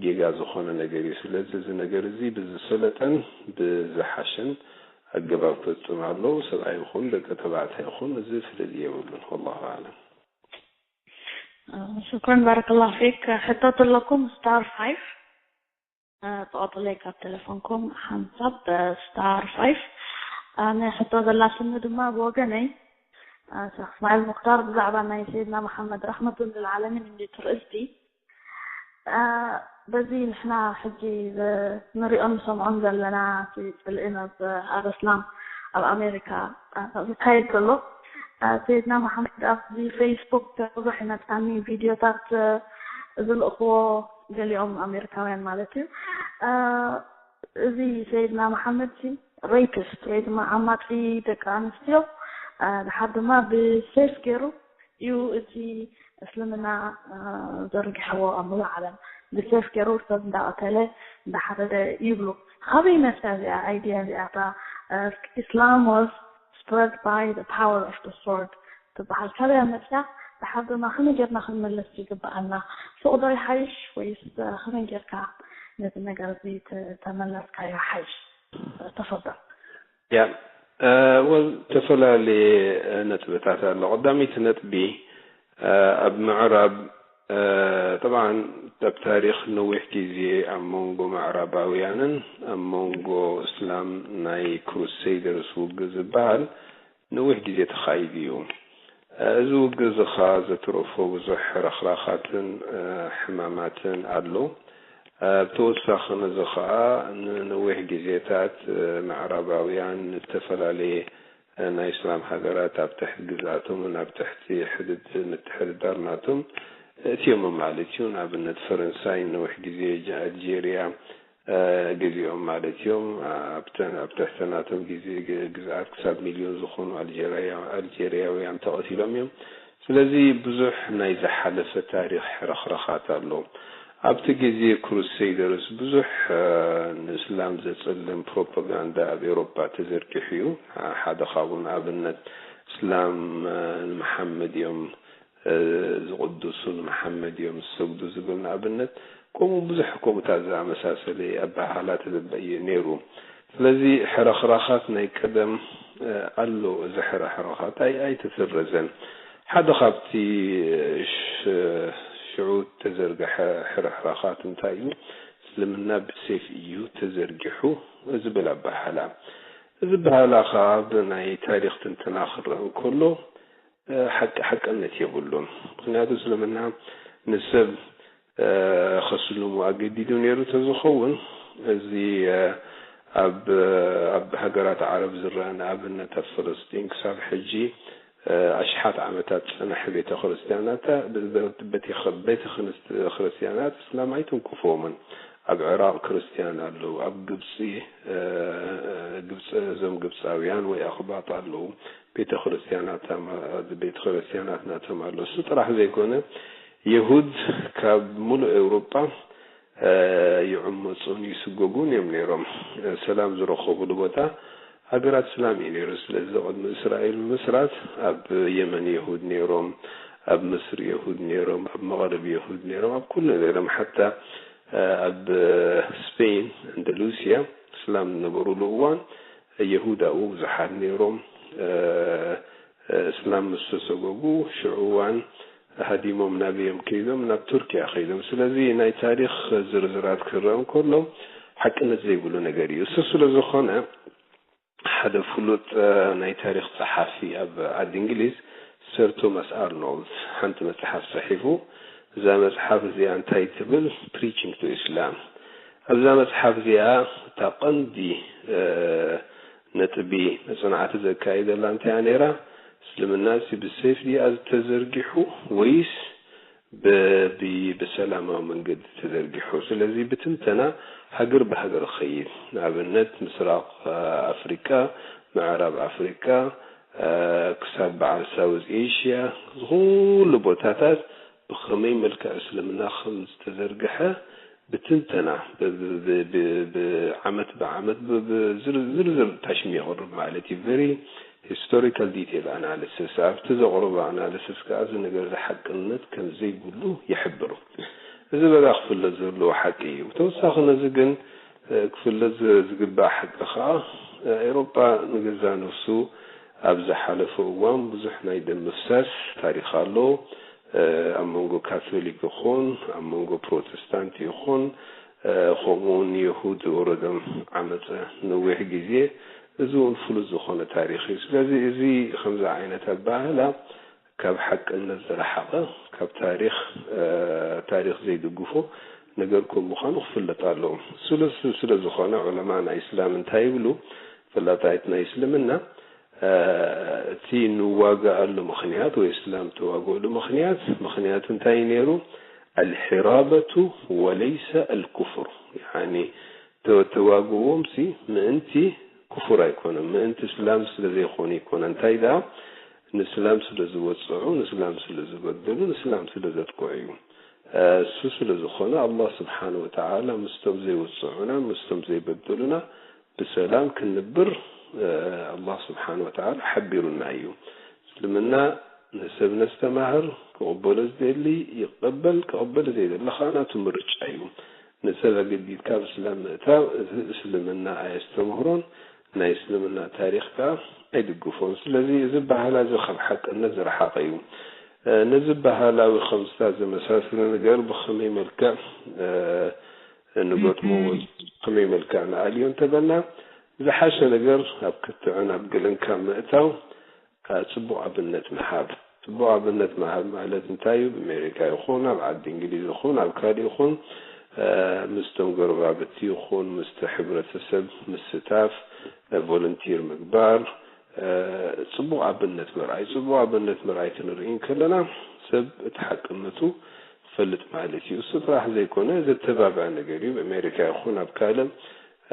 ጌጋ ዝኾነ ነገር እዩ። ስለዚ እዚ ነገር እዚ ብዝሰለጠን ብዝሓሸን ኣገባብ ክፍጽም ኣለዎ። ሰብኣይ ይኹን ደቂ ተባዕታይ ይኹን እዚ ፍልልይ የብሉን። ወላሁ ኣዕለም። ሽኩረን ባረከላሁ ፊክ። ሕቶ ኣለኩም ስታር ፋይፍ። ተቐጥለይ ካብ ቴሌፎንኩም ሓንሳብ ስታር ፋይፍ። ኣነ ሕቶ ዘላትኒ ድማ ብወገነይ ሸኽ እስማዒል ሙክታር ብዛዕባ ናይ ሰይድና መሓመድ ረሕመቱን ልልዓለሚን እንዲ ትርእስቲ በዚ ንሕና ሕጂ ንሪኦን ንሰምዖን ዘለና ፅልኢ ኣብ ኣበስላም ኣብ ኣሜሪካ ዝካየድ ዘሎ ሰይድና መሓመድ ኣብዚ ፌስቡክ ብዙሕ ይመፅኣኒ ቪድዮታት ዝልእኽዎ ገሊኦም ኣሜሪካውያን ማለት እዩ። እዚ ሰይድና መሓመድ ሲ ሬፒስት ወይ ድማ ዓማፂ ደቂ ኣንስትዮ ድሓር ድማ ብሴፍ ገይሩ እዩ እቲ እስልምና ዘርጊሕዎ ኣብ ሙሉእ ዓለም ብሴፍ ገይሩ ሰብ እንዳቐተለ እንዳሓረደ ይብሉ። ካበይ መፅያ እዚኣ ኣይድያ እዚኣ እታ Islam was spread by the power of the sword ትበሃል ካበያ መፅያ? ድሓር ድማ ከመይ ጌርና ክንምልስ ይግበኣና? ሱቕ ዶ ይሓይሽ ወይስ ከመይ ጌርካ ነዚ ነገር እዚ ተመለስካዮ ሓይሽ? ተፈضل. ያ ወል ዝተፈላለየ ነጥብታት ኣሎ። ቀዳመይቲ ነጥቢ ኣብ ምዕራብ طبعا ኣብ ታሪኽ ነዊሕ ግዜ ኣብ መንጎ ምዕራባውያንን ኣብ መንጎ እስላም ናይ ክሩሴደርስ ውግእ ዝበሃል ነዊሕ ግዜ ተኻይዱ እዩ። እዚ ውግእ እዚ ኸዓ ዘትረፎ ብዙሕ ረኽራኻትን ሕማማትን ኣሎ። ብተወሳኺ ነዚ ኸዓ ንነዊሕ ግዜታት ምዕራባውያን ዝተፈላለየ ናይ እስላም ሃገራት ኣብ ትሕቲ ግዝኣቶምን ኣብ ትሕቲ ሕድድ ምትሕድዳር ናቶም እትዮሞ ማለት እዩ። ንኣብነት ፈረንሳይ ነዊሕ ግዜ ኣልጄርያ ገዚኦም ማለት እዮም። ኣብተን ኣብ ትሕቲ ናቶም ግዜ ግዝኣት ክሳብ ሚልዮን ዝኾኑ ኣልጀርያውያን ተቐቲሎም እዮም። ስለዚ ብዙሕ ናይ ዝሓለፈ ታሪኽ ሕርኽርኻት ኣሎ። ኣብቲ ግዜ ክሩሴይደርስ ብዙሕ፣ እ፣ ንእስላም ዘጸልም ፕሮፓጋንዳ ኣብ ኤውሮጳ ተዘርጊሑ እዩ። እ፣ ሓደ ካብኡ ንኣብነት እስላም፣ እ፣ ንመሓመድ እዮም፣ እ፣ ዝቕድሱ፣ ንመሓመድ እዮም ዝሰግዱ ዝብል ንኣብነት፣ ከምኡ ብዙሕ ከምኡታት ዝኣመሳሰለ ኣበሃህላ ተዘበ-፣ እዩ ነይሩ። ስለዚ ሕርኽራኻት ናይ ቀደም፣ እ፣ ኣሎ። እዚ ሕርኽራኻት ኣይ-፣ ኣይተሰረዘን። ሓደ ካብቲ፣ እ፣ ሽ-፣ ሽዑ እተዘርግሐ ሕርኽራኻት እንታይ እዩ? እስልምና ብሴፍ እዩ ተዘርጊሑ ዝብል ኣበሃህላ። እዚ ኣበሃህላ ኸኣ ብናይ ታሪኽ ትንተና ክረአ እንከሎ፣ እ፣ ሓቂ-፣ ሓቅነት የብሉን። ምኽንያቱ እስልምና ንሰብ፣ እ፣ ከስልሙ ኣገዲዱ ነይሩ ተዝኸውን፣ እዚ፣ እ፣ ኣብ፣ ኣብ ሃገራት ዓረብ ዝረአ፣ ንኣብነት ኣብ ፈለስጢን ክሳብ ሕጂ፣ እ፣ ኣሽሓት ዓመታት ዝጸንሐ ቤተ ክርስቲያናት፣ ቤተ፣ ቤተ ክርስቲያናት እስላም ኣይትንክፎምን። ኣብ ዕራቕ ክርስቲያን ኣለዉ፣ ኣብ ግብጺ፣ እ፣ ግብጺ፣ እዞም ግብጻውያን ወይ ኣቕባጥ ኣለዉ። ቤተ ክርስቲያናት፣ ቤተ ክርስቲያናት ናቶም ኣሎ። እሱ ጥራሕ ዘይኮነ፣ የሁድ ካብ ሙሉእ ኤውሮጳ፣ እ፣ ይዕመጹን ይስጎጉን እዮም ነይሮም። ሰላም ዝረኸቡሉ ቦታ ሃገራት እስላም እዩ ነይሩ። ስለዚ ቅድሚ እስራኤል ምምስራት ኣብ የመን የሁድ ነይሮም፣ ኣብ ምስሪ የሁድ ነይሮም፣ ኣብ መቕርብ የሁድ ነይሮም፣ ኣብ ኩሉ ነይሮም። ሓታ፣ እ፣ ኣብ ስፔን፣ ኣንዳሉስያ፣ እስላም ዝነበሩሉ እዋን የሁድ ኣብኡ ብዙሓት ነይሮም። እ፣ እ፣ እስላም ምስ ተሰጎጉ፣ ሽዑ እዋን ሃዲሞም ናበይ እዮም ከይዶም? ናብ ቱርኪያ ከይዶም። ስለዚ ናይ ታሪኽ ዝርዝራት ክረአ እንከሎ ሓቅነት ዘይብሉ ነገር እዩ። እሱ ስለ ዝኾነ ሓደ ፍሉጥ፣ እ፣ ናይ ታሪኽ ጸሓፊ ኣብ ዓዲ እንግሊዝ ሰር ቶማስ ኣርኖልድ ሓንቲ መጽሓፍ ጽሒፉ። እዛ መጽሓፍ እዚኣ እንታይ ትብል? Preaching to Islam። ኣብዛ መጽሓፍ እዚኣ እታ ቀንዲ፣ እ፣ ነጥቢ መጽናዕቲ ዘካይደላ እንታይ እያ ነይራ? እስልምና እሲ ብሰይፍ ድኣ ዝተዘርጊሑ ወይስ ብ-፣ ብ-፣ ብሰላማዊ መንገዲ ተዘርጊሑ? ስለዚ ብትንተና ሃገር ብሃገር ክኸይድ፣ ንኣብነት ምስራቕ ኣፍሪቃ፣ ምዕራብ ኣፍሪቃ፣ እ፣ ክሳብ በዓል ሳውዝ ኤሽያ፣ እዚ ኩሉ ቦታታት ብኸመይ መልክዕ እስልምና ከም ዝተዘርግሐ ብትንተና፣ ብ-፣ ብ-፣ ብ-፣ ብ-፣ ብዓመት ብዓመት ብ-፣ ብዝር-፣ ዝርዝር ታሽም የቕርብ ማለት እዩ። Very historical detail analysis። ኣብቲ ዘቕርቦ ኣናሊሲስ ከኣ እዚ ነገር እዚ ሓቅነት ከም ዘይብሉ ይሕብሩ። እዚ በጋ ክፍለጥ ዘለዎ ሓቂ እዩ። ተወሳኺ ነዚ ግን፣ እ፣ ክፍለጥ ዝ-፣ ዝግባእ ሓቂ ከኣ፣ እ፣ ኤውሮጳ ንገዛ ነፍሱ ኣብ ዝሓለፈ እዋን ብዙሕ ናይ ደም ምፍሳስ ታሪኽ ኣሎ። እ፣ ኣብ መንጎ ካቶሊክ ይኹን፣ ኣብ መንጎ ፕሮቴስታንት ይኹን፣ እ፣ ከምኡ እውን የሁድ ዝወረዶም ዓመፀ ነዊሕ ግዜ፣ እዚ እውን ፍሉጥ ዝኾነ ታሪኽ እዩ። ስለዚ እዚ ከምዚ ዓይነት ኣበሃህላ ካብ ሓቅነት ዝረሓቐ፣ ካብ ታሪኽ፣ እ፣ ታሪኽ ዘይድግፎ ነገር ከም ምዃኑ ክፍለጥ ኣለዎ። ስለ፣ ስለ ዝኾነ ዑለማ ናይ እስላም እንታይ ይብሉ? ፈላጣይት ናይ እስልምና፣ እ፣ እቲ ንዋጋኣሉ ምኽንያት ወይ እስላም ተዋግእሉ ምኽንያት፣ ምኽንያቱ እንታይ እዩ ነይሩ? ኣልሒራበቱ ወለይሰ ኣልኩፍር። ያኒ፣ ተ-፣ ተዋግእዎም ሲ ምእንቲ ኩፉር ኣይኮነን፣ ምእንቲ እስላም ስለ ዘይኮኑ ይኮነ። እንታይ ደኣ፣ ንእስላም ስለ ዝወጽዑ፣ ንእስላም ስለ ዝበደሉ፣ ንእስላም ስለ ዘጥቅዑ እዩ። እ፣ እሱ ስለ ዝኾነ፣ ኣላህ ስብሓነ ወተዓላ ምስቶም ዘይወጽዑና፣ ምስቶም ዘይበደሉና ብሰላም ክንብር፣ እ፣ ኣላህ ስብሓነ ወተዓላ ሓቢሩና እዩ። እስልምና ንሰብ ነስተማህር፣ ክቕበሎ ዝደሊ ይቐበል፣ ክቕበል ዘይደሊ ኸዓ ናቱ ምርጫ እዩ። ንሰብ ኣገዲድካ ኣብ እስላም ምእታው፣ እዚ እስልምና ኣየስተምህሮን፣ ናይ እስልምና ታሪኽ ከኣ ኣይድግፎን። ስለዚ እዚ ኣበሃህላ እዚ ካብ ሓቅነት ዝረሓቐ እዩ። እ፣ ነዚ ኣበሃህላ ወይ ከምዝታት ዘመሳሰለ ነገር ብኸመይ መልክዕ፣ እ፣ ንገጥሞ ወይ ከመይ መልክዕ ንኣልዮ እንተበልና፣ ዝሓሸ ነገር ኣብ ክትዕን ኣብ ገለን ካብ ምእታው፣ እ፣ ጽቡቕ ኣብነት ምሃብ። ጽቡቕ ኣብነት ምሃብ ማለት እንታይ እዩ? ኣብ ኣሜሪካ ይኹን፣ ኣብ ዓዲ እንግሊዝ ይኹን፣ ኣብ ካልእ ይኹን፣ እ፣ ምስቶም ጎረባብቲ ይኹን፣ ምስቲ ሕብረተሰብ ምስታፍ፣ እ፣ ቮለንቲር ምግባር፣ እ፣ ጽቡቕ ኣብነት ምርኣይ። ጽቡቕ ኣብነት ምርኣይ ክንርኢ እንከለና፣ ሰብ እቲ ሓቅነቱ ክፈልጥ ማለት እዩ። እሱ ጥራሕ ዘይኮነ፣ ዘተባብዕ ነገር እዩ። ኣብ ኣሜሪካ ይኹን ኣብ ካልእ፣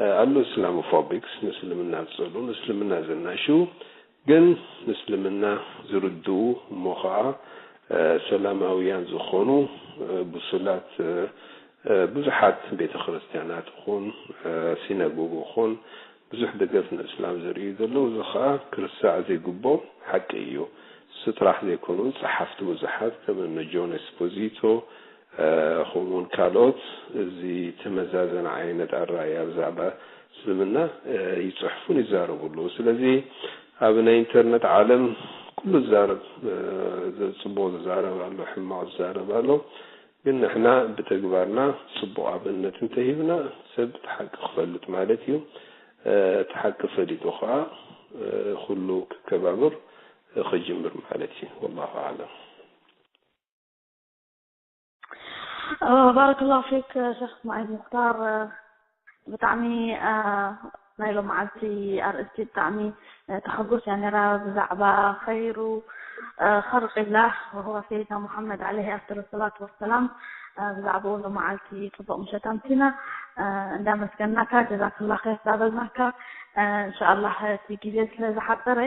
እ፣ ኣሎ እስላሞፎቢክስ፣ ንእስልምና ዝጸልኡ፣ ንእስልምና ዘናሽው፣ ግን ንእስልምና ዝርድኡ እሞ ኸዓ፣ እ፣ ሰላማውያን ዝኾኑ፣ እ፣ ብሱላት፣ እ፣ ብዙሓት ቤተ ክርስቲያናት ኹን ሲነጎግ ኹን ብዙሕ ደገፍ ንእስላም ዘርእዩ ዘለዉ፣ እዚ ኸዓ ክርሳዕ ዘይግቦ ሓቂ እዩ። እሱ ጥራሕ ዘይኮኑ፣ ጸሓፍቲ ብዙሓት ከም እነ ጆን ኤስፖዚቶ ከምኡውን ካልኦት እዚ ተመዛዘነ ዓይነት ኣረኣያ ብዛዕባ እስልምና ይጽሕፉን ይዛረቡ ኣለዉ። ስለዚ ኣብ ናይ ኢንተርነት ዓለም ኩሉ ዝዛረብ፣ ጽቡቕ ዝዛረብ ኣሎ፣ ሕማቕ ዝዛረብ ኣሎ። ግን ንሕና ብተግባርና ጽቡቕ ኣብነት እንተሂብና፣ ሰብ እቲ ሓቂ ክፈልጥ ማለት እዩ። እቲ ሓቂ ፈሊጡ ኸዓ ኩሉ ክከባበር ክጅምር ማለት እዩ። ወላሁ ኣዕለም። ባረከላሁ ፊክ ሸክ እስማዒል ሙክታር። ብጣዕሚ ናይ ሎመዓልቲ ኣርእስቲ ብጣዕሚ ተሐጉስ እያ ነይራ፣ ብዛዕባ ኸይሩ ኸልቂላህ ወሁወ ሰይድና ሙሐመድ ዓለይሂ ኣፍደሉ ሰላቱ ወሰላም። ብዛዕባኡ ሎመዓልቲ ጽቡቕ ምሸት ኣምሲና። እንዳመስገናካ ጀዛክላ ኸይር እንዳበልናካ፣ እንሻኣላህ እቲ ግዜ ስለ ዝሓፀረ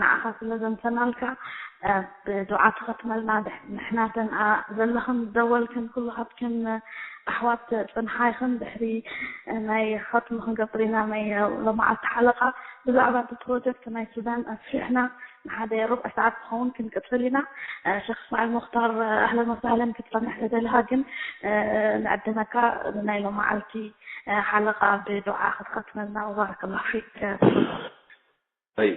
ንዓኻ ስለ ዘምሰናልካ ብዱዓ ትኸትመልና። ንሕና ተን ዘለኽን ደወልክን ኩሉ ሃብክን ኣሕዋት ጽንሓይኽን ድሕሪ ናይ ኸትሙ ክንገብር ኢና ናይ ሎመዓልቲ ሓለቓ ብዛዕባ እቲ ፕሮጀክት ናይ ሱዳን ኣስፊሕና ንሓደ ሩብዕ ሰዓት ዝኸውን ክንቅጽል ኢና። ሸክ እስማዒል ሙኽታር ኣህለን ወሳህለን ክትጸንሕ ተደልኻ ግን ንዕድመካ ናይ ሎመዓልቲ ሓለቓ ብዱዓ ክትኸትመልና። ወባረከላሁ ፊክ። أي.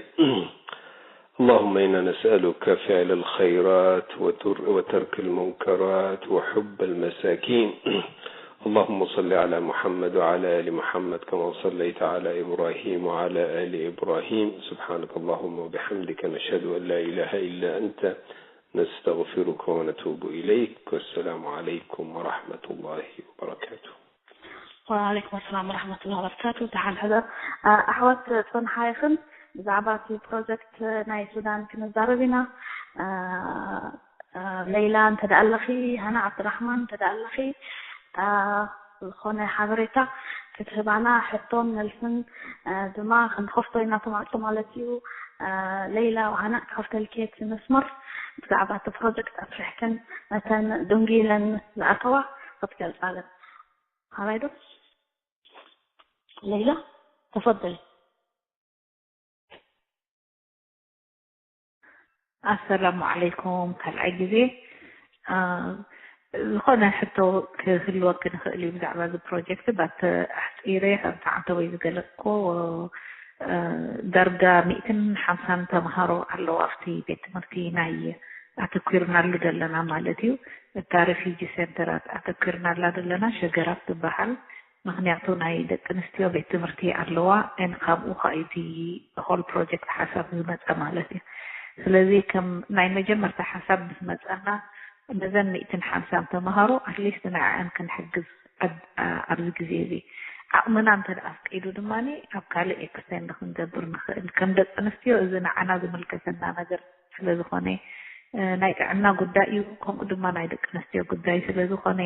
اللهم إنا نسألك فعل الخيرات وتر- وترك المنكرات وحب المساكين. اللهم صل على محمد وعلى آل محمد كما صليت على إبراهيم وعلى آل إبراهيم. سبحانك اللهم وبحمدك، نشهد أن لا إله إلا أنت، نستغفرك ونتوب إليك. والسلام عليكم ورحمة الله وبركاته. ወዓለይኩም ኣሰላም ወረሕመቱላሂ ወበረካቱ። ደሓን ሕደር ኣሕዋት፣ ጽንሓይኽን ብዛዕባ እቲ ፕሮጀክት ናይ ሱዳን ክንዛረብ ኢና። ለይላ እንተ ደኣ ኣለኺ፣ ሃና ዓብድራሕማን እንተ ደኣ ኣለኺ፣ ዝኾነ ሓበሬታ ክትህባና፣ ሕቶን መልስን ድማ ክንኸፍቶ ኢና፣ እቲ ማዕጾ ማለት እዩ። ለይላ ሃና ክኸፍተልኪ እቲ መስመር፣ ብዛዕባ እቲ ፕሮጀክት ኣስፊሕክን ነተን ደንጉየን ዝኣተዋ ክትገልጻለን። ኣባይ ዶ ለይላ ተፈደሊ። ኣሰላሙ ዓለይኩም ካልኣይ ግዜ። ዝኾነ ሕቶ ክህልወኪ ንኽእል እዩ ብዛዕባ እዚ ፕሮጀክት። ባት ኣሕፂረ ከምቲ ዓንተወይ ዝገለፅኮ ዳርጋ ሚእትን ሓምሳን ተምሃሮ ኣለዉ ኣብቲ ቤት ትምህርቲ ናይ ኣተኲርናሉ ዘለና ማለት እዩ። እታ ሬፊጂ ሴንተራት ኣተኲርናላ ዘለና ሸገራብ ትበሃል። ምኽንያቱ ናይ ደቂ ኣንስትዮ ቤት ትምህርቲ ኣለዋ። ን ካብኡ ከ እቲ ሆል ፕሮጀክት ሓሳብ ዝመፀ ማለት እዩ። ስለዚ ከም ናይ መጀመርታ ሓሳብ ምስ መፀና ነዘን ሚእትን ሓምሳን ተምሃሮ ኣትሊስት ንዕአን ክንሕግዝ ኣብዚ ግዜ እዚ ዓቕምና እንተ ኣፍቂዱ ድማ ኣብ ካልእ ኤክስቴንድ ክንገብር ንኽእል። ከም ደቂ ኣንስትዮ እዚ ንዓና ዝምልከተና ነገር ስለ ዝኾነ ናይ ጥዕና ጉዳይ እዩ፣ ከምኡ ድማ ናይ ደቂ ኣንስትዮ ጉዳይ ስለ ዝኾነ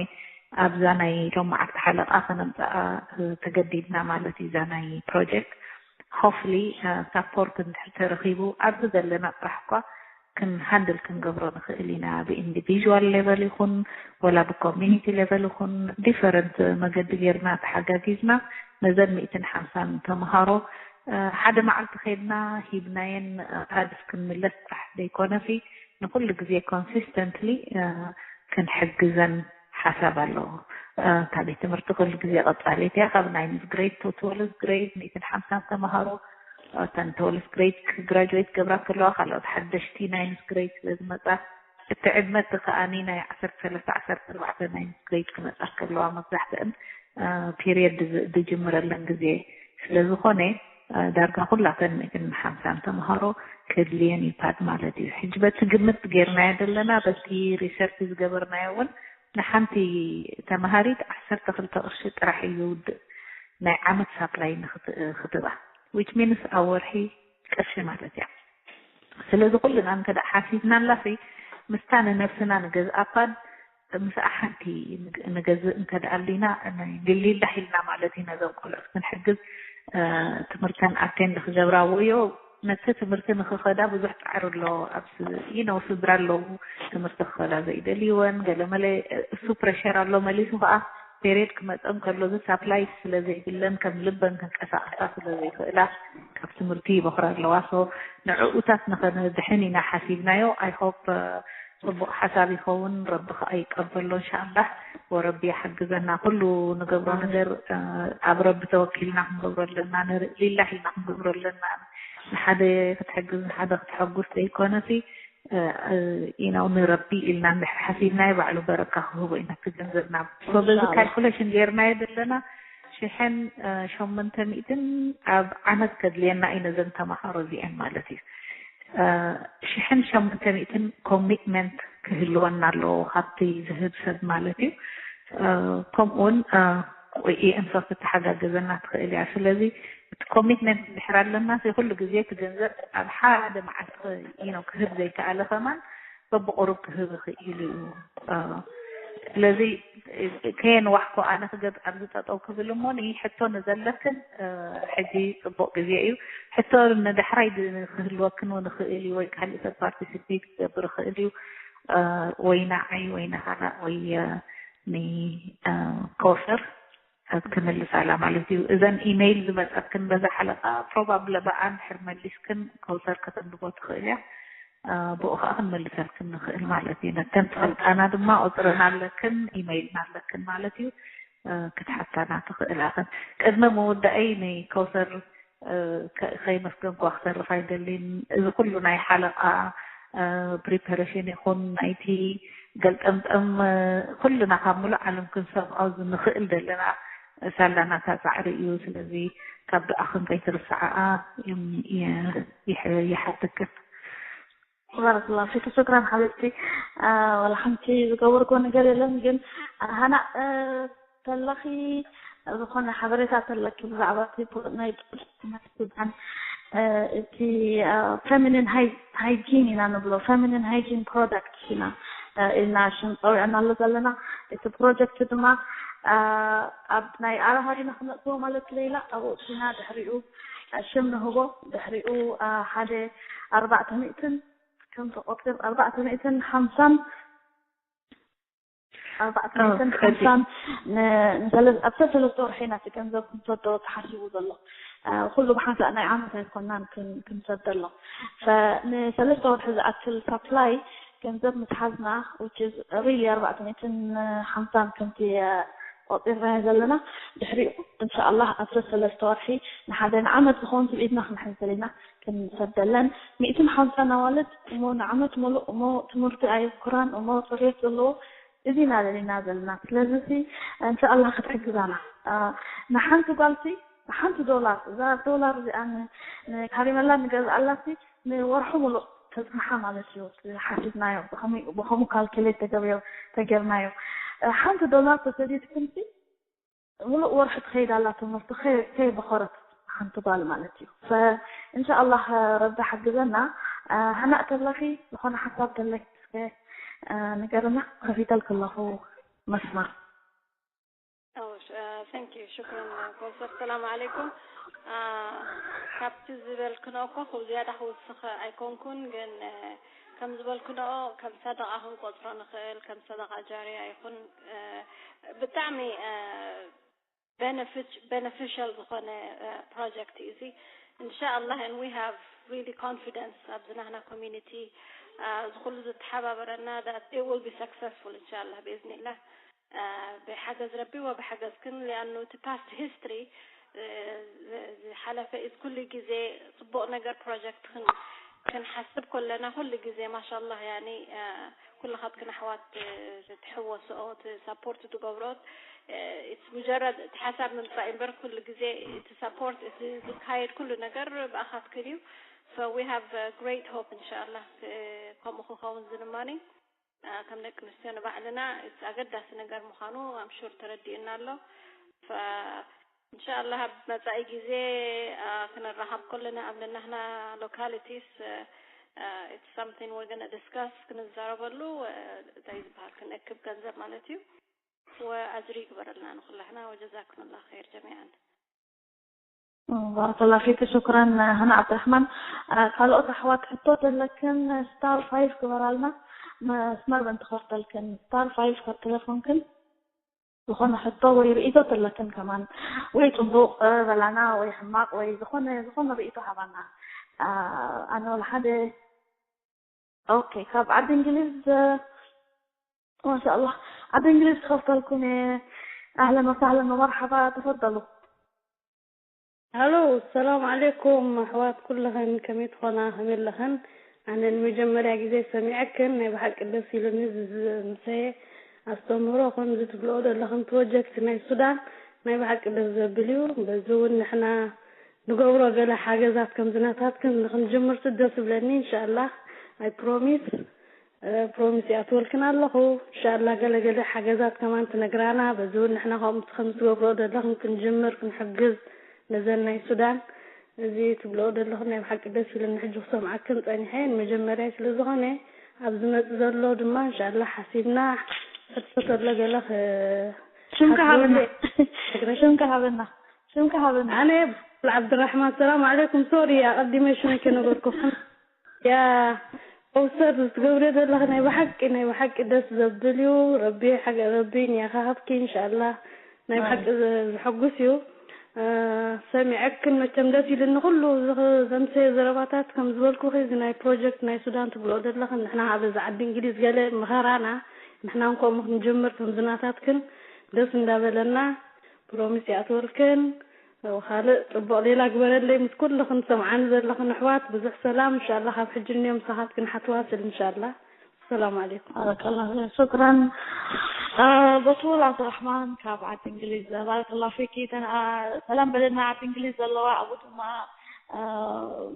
ኣብዛ ናይ ሎማዓልቲ ሓለቓ ከነምፅኣ ተገዲድና ማለት እዩ። እዛ ናይ ፕሮጀክት ሆፍሊ ሳፖርት እንድሕር ተረኺቡ ኣብዚ ዘለና ጥራሕ እኳ ክንሃንድል ክንገብሮ ንኽእል ኢና። ብኢንዲቪዥዋል ሌቨል ይኹን ወላ ብኮሚኒቲ ሌቨል ይኹን ዲፈረንት መገዲ ጌርና ተሓጋጊዝና ነዘን ሚእትን ሓምሳን ተምሃሮ ሓደ መዓልቲ ኸይድና ሂብናየን ፓድስ ክንምለስ ጥራሕ ዘይኮነሲ ንኹሉ ግዜ ኮንሲስተንትሊ ክንሕግዘን ሓሳብ ኣለዎ። እታ ቤት ትምህርቲ ኩሉ ግዜ ቀጻሊት እያ። ካብ ናይንዝ ግሬድ ቱ ትወልዝ ግሬድ ሚእትን ሓምሳን ተምሃሮ እተን ትወልዝ ግሬድ ግራጁዌት ገብራ ከለዋ ካልኦት ሓደሽቲ ናይንዝ ግሬድ ስለ ዝመጻ እቲ ዕድመ እቲ ከኣኒ ናይ ዓሰርተ ሰለስተ ዓሰርተ ኣርባዕተ ናይንዝ ግሬድ ክመጻ ከለዋ መብዛሕትአን ፒሪየድ ዝጅምረለን ግዜ ስለ ዝኾነ ዳርጋ ኩላተን ሚእትን ሓምሳን ተምሃሮ ከድልየን እዩ ፓድ ማለት እዩ። ሕጂ በቲ ግምት ጌርናዮ ዘለና በቲ ሪሰርች ዝገበርናዮ እውን ንሓንቲ ተምሃሪት ዓሰርተ ክልተ ቅርሺ ጥራሕ እዩ ዝውድእ ናይ ዓመት ሳፕላይ ንክትባ which means ኣብ ወርሒ ቅርሺ ማለት እያ። ስለዚ ኩልና እንተ ደኣ ሓሲብናላሲ ምስታ ንነብስና ንገዝኣ ፓድ ምስኣ ሓንቲ ንገዝእ እንተ ደኣ ኣሊና ልሊላሕ ኢልና ማለት እዩ ነዞም ቆልዑት ክንሕግዝ ትምህርተን ኣቴንድ ክገብራ ወዮ ነቲ ትምህርቲ ንክኸዳ ብዙሕ ፃዕሪ ኣሎ። ኣብ ይነው ስድራ ኣለዉ ትምህርቲ ክኸዳ ዘይደልይወን ገለመለ እሱ ፕሬሸር ኣሎ መሊሱ ከዓ ፔሪድ ክመፀን ከሎ እዚ ሳፕላይ ስለ ዘይብለን ከም ልበን ክንቀሳቀሳ ስለ ዘይክእላ ካብ ትምህርቲ ይበክራ ኣለዋ። ሶ ንዕኡታት ንኸነድሕን ኢና ሓሲብናዮ። ኣይ ሆፕ ጽቡቅ ሓሳብ ይኸውን። ረቢ ከኣ ይቀበሎ እንሻኣላህ። ወረቢ ይሓግዘና። ኩሉ ንገብሮ ነገር ኣብ ረቢ ተወኪልና ክንገብሮ ኣለና። ንርኢ ሊላህ ኢልና ክንገብሮ ኣለና። ንሓደ ክትሕግዝ ንሓደ ክትሐጉስ ዘይኮነሲ ኢናው ንረቢ ኢልና እንድሕር ሓሲብናዮ ባዕሉ በረካ ክህቦ ኢና። እቲ ገንዘብና በዚ ካልኩሌሽን ጌርናዮ ዘለና ሽሕን ሸሞንተ ሚእትን ኣብ ዓመት ከድልየና እዩ ነዘን ተማሃሮ እዚአን ማለት እዩ። ሽሕን ሸሞንተ ሚእትን ኮሚትመንት ክህልወና ኣለዎ ካብቲ ዝህብ ሰብ ማለት እዩ። ከምኡውን ኢኤምሶ ክትተሓጋገዘና ትኽእል እያ። ስለዚ እቲ ኮሚትመንት እንድሕር ኣለና ኩሉ ግዜ እቲ ገንዘብ ኣብ ሓደ መዓልቲ ክህብ ዘይከኣለ ከማን በብቁሩብ ክህብ ይኽእል እዩ። ስለዚ ከየንዋሕኮ ኣነ ክገብ ኣብዚ ጠጠው ክብል እሞ ንሕቶ ንዘለክን ሕጂ ፅቡቅ ግዜ እዩ። ሕቶ ንዳሕራይ ክህልወክን እውን ይኽእል እዩ ወይ ካልእ ሰብ ፓርቲሲፔት ክገብር ይኽእል እዩ። ወይ ንዓይ ወይ ንሃና ወይ ንኮሰር ክምልሳላ ማለት እዩ። እዘን ኢሜይል ዝመፀክን በዛ ሓለቃ ፕሮባብለ ብኣ እንድሕር መሊስክን ኮሰር ከተንብቦ ትኽእል እያ። ብኡ ከዓ ክንመልሰልክን ንኽእል ማለት እዩ። ነተን ትፈልጣና ድማ ቁፅርና ኣለክን ኢሜይልና ኣለክን ማለት እዩ። ክትሓታና ትኽእላ። ቅድሚ ምውዳእይ ንኮሰር ከይመስገንኳ ክተርፍ ኣይደልን። እዚ ኩሉ ናይ ሓለቃ ፕሪፓሬሽን ይኹን ናይቲ ገልጠምጠም ኩልና ካብ ሙሉእ ዓለም ክንሰብዖ ዝንኽእል ዘለና ሳላ ናታ ፃዕሪ እዩ። ስለዚ ካብ ብኣኽን ከይትርስዓኣ ይሓትክን። ባረክላ ፊክ ሽክራን ሓቢብቲ። ወላ ሓንቲ ዝገበርኮ ነገር የለን ግን ሃና ተለኺ ዝኾነ ሓበሬታ ተለኪ ብዛዕባ ናይ ሱዳን እቲ ፌሚኒን ሃይጂን ኢና ንብሎ ፌሚኒን ሃይጂን ፕሮዳክት ኢና ኢልና ሽም ፀዊዕና ኣሎ ዘለና። እቲ ፕሮጀክት ድማ ኣብ ናይ ኣራሃሪና ክነጥዎ ማለት ለይላ ኣብኡ ና ድሕሪኡ ሽም ንህቦ ድሕሪኡ ሓደ ኣርባዕተ ሚእትን ከም ተቆፂር ኣርባዕተ ሚእትን ሓምሳን ኣርባዕተ ሚእትን ሓምሳን ንሰለስተ ኣብ ሰለስተ ወርሒ ናቲ ገንዘብ ክንሰዶ ተሓሲቡ ዘሎ ኩሉ ብሓንሳእ ናይ ዓመት ኣይኮናን ክንሰደሎ ንሰለስተ ወርሒ ዝኣክል ሳፕላይ ገንዘብ ምስ ሓዝና which is really ኣርባዕተ ሚእትን ሓምሳን ከምቲ ቆፂርናዮ ዘለና ድሕሪኡ እንሻኣላህ ኣብ ሰለስተ ወርሒ ንሓደ ንዓመት ዝኸውን ስብኢትና ክንሕንስል ኢና ክንሰደለን ሚእትን ሓምሳን ኣዋልድ እሞ ንዓመት ሙሉእ እሞ ትምህርቲ ኣየኩራን እሞ ፅሬት ዘለዎ እዚ ኢና ደሊና ዘለና ስለዚ እንሻኣላህ ክትሕግዛና ንሓንቲ ጓልሲ ሓንቲ ዶላር እዛ ዶላር እዚኣ ንካሪመላ ንገዝኣላሲ ንወርሑ ሙሉእ ተፅንሓ ማለት እዩ ሓሲብናዮ ብከምኡ ካልኩሌት ተገብዮ ተገብናዮ ሓንቲ ዶላር ተሰዲድክምሲ ሙሉእ ወርሒ ትኸይድ ኣላ ትምህርቲ ከይበኸረት ሓንቲ ጓል ማለት እዩ እንሻ ኣላህ ረቢ ሓግዘና ሃናእ ተለኺ ዝኾነ ሓሳብ ተለኪ ንገርና ከፊተልክ ኣለኹ መስመር ثانك you شكرا ኮንሰር ሰላም عليكم ካብቲ ዝበልክኖ እኮ ዝያዳ ክውስኸ ኣይኮንኩን ግን ከም ዝበልክኖ ከም ሰደቃ ክንቆፅሮ ንኽእል ከም ሰደቃ ጃርያ ይኹን ብጣዕሚ beneficial ዝኾነ project እዩ እዚ እንሻ ኣላህ and we have really confidence ኣብዚ ናህና community እዚ ኩሉ ዝተሓባበረና that it will be successful እንሻ ኣላህ ብኢዝኒላህ ብሓገዝ ረቢ ወብሓገዝክን ሊኣኑ እቲ past history ዝሓለፈ is ኩሉ ግዜ ፅቡቕ ነገር project ክንሓስብ ከለና ኩሉ ግዜ ማሻላህ ያኒ ኩልኻትክን ኣሕዋት ትሕወስኦ support ትገብሮት it's مجرد እቲ ሓሳብ ምምፃእ እምበር ኩሉ ግዜ እቲ support እቲ ዝካየድ ኩሉ ነገር ብኣኻትክን እዩ so we have great hope እንሻኣላህ ከምኡ ክኸውን ዝንማኒ ከም ደቂ ኣንስትዮ ንባዕልና ኣገዳሲ ነገር ምዃኑ ኣምሹር ተረዲእና ኣሎ እንሻኣላህ ኣብ መፃኢ ግዜ ክንራኸብ ከለና ኣብ ነናህና localities it's something we're gonna discuss ክንዛረበሉ እንታይ ዝበሃል ክንእክብ ገንዘብ ማለት እዩ ወኣጅሪ ይግበረልና ንኩላህና ወጀዛኩም ላ ኸይር ጀሚዓን ባረከላ ፊክ ሽክራን ሃና ዓብድራሕማን ካልኦት ኣሕዋት ሕቶ ዘለክን ስታር ፋይፍ ግበራልና መስመር በንትኸፍተልክን ስታር ፋይፍ ካብ ቴሌፎንክን ዝኾነ ሕቶ ወይ ርእይቶ ተለክን ከማን፣ ወይ ጽቡቕ በላና ወይ ሕማቕ ወይ ዝኾነ ዝኾነ ርእይቶ ሃባና። ኣነ ወላ ሓደ። ኦኬ፣ ካብ ዓዲ እንግሊዝ ማሻ ኣላህ። ዓዲ እንግሊዝ ክኸፍተልኩም እየ። ኣህለን ወሳህለን ወመርሓባ፣ ተፈደሉ። ሃሎ፣ ሰላም ዓለይኩም ኣሕዋት ኩልኽን፣ ከመይ ትኾና፣ ከመይ ኣለኽን? ኣነ ንመጀመርያ ግዜ ሰሚዐክን ናይ ብሓቂ ደስ ኢሉኒ። ዝምሰየ ኣስተምህሮ ከምዚ ትብልኦ ዘለኽን ፕሮጀክት ናይ ሱዳን ናይ ብሓቂ ደስ ዘብል እዩ። በዚ እውን ንሕና ንገብሮ ገለ ሓገዛት ከምዚ ናታትክን ንክንጅምር ደስ ይብለኒ። እንሻላ ኣይ ፕሮሚስ ፕሮሚስ ይኣትወልክን ኣለኹ። እንሻላ ገለ ገለ ሓገዛት ከማን ትነግራና፣ በዚ እውን ንሕና ከምኡ ከምዚ ትገብርኦ ዘለኽን ክንጅምር ክንሕግዝ ነዘን ናይ ሱዳን። እዚ ትብልኦ ዘለኽን ናይ ብሓቂ ደስ ኢሉኒ። ሕጂ ክሰምዓክን ጸኒሐ ንመጀመርያ ስለ ዝኾነ ኣብ ዝመጽእ ዘሎ ድማ እንሻላ ሓሲብና ሕቶ ተሎ ገለ ክ- ሽምካ ሃበና። ትነግረሽ? ሽምካ ሃበና። ሽምካ ሃበና። ኣነ ዓብድራሕማን ሰላም ዓለይኩም። ሶሪ ኣቐዲመ ሽመይ ከነገርኩኹም። ያ ኦስተር ትገብርዮ ዘለኺ ናይ ብሓቂ ናይ ብሓቂ ደስ ዘብል እዩ። ረቢ ሓገ ረቢ ንያኻ ሃብኪ እንሻላ ናይ ብሓቂ ዘ- ዘሐጉስ እዩ። ሰሚዐክን መቸም ደስ ኢሉኒ ኩሉ ዘምሰየ ዘረባታት ከም ዝበልኩኺ እዚ ናይ ፕሮጀክት ናይ ሱዳን ትብልኦ ዘለኽን ንሕና ኣብ እዚ ዓዲ እንግሊዝ ገለ ምኸራና ንሕና እንኮ ክንጅምር ከም ዝናታትክን ደስ እንዳበለና ፕሮሚስ ይኣትወልክን። ካልእ ጽቡቕ ሌላ ግበረለይ ምስ ኩልኽን ሰምዓኒ ዘለኽን ኣሕዋት ብዙሕ ሰላም እንሻላ ካብ ሕጂ እንዮም ምሳኻትክን ሓትዋ ስል እንሻላ። ሰላም ዓለይኩም። ባረከላ ሹክራን። በቱል ዓብዱራሕማን ካብ ዓዲ እንግሊዝ ባረከላ ፊኪ። ሰላም በለና ዓዲ እንግሊዝ ዘለዋ ኣብኡ ድማ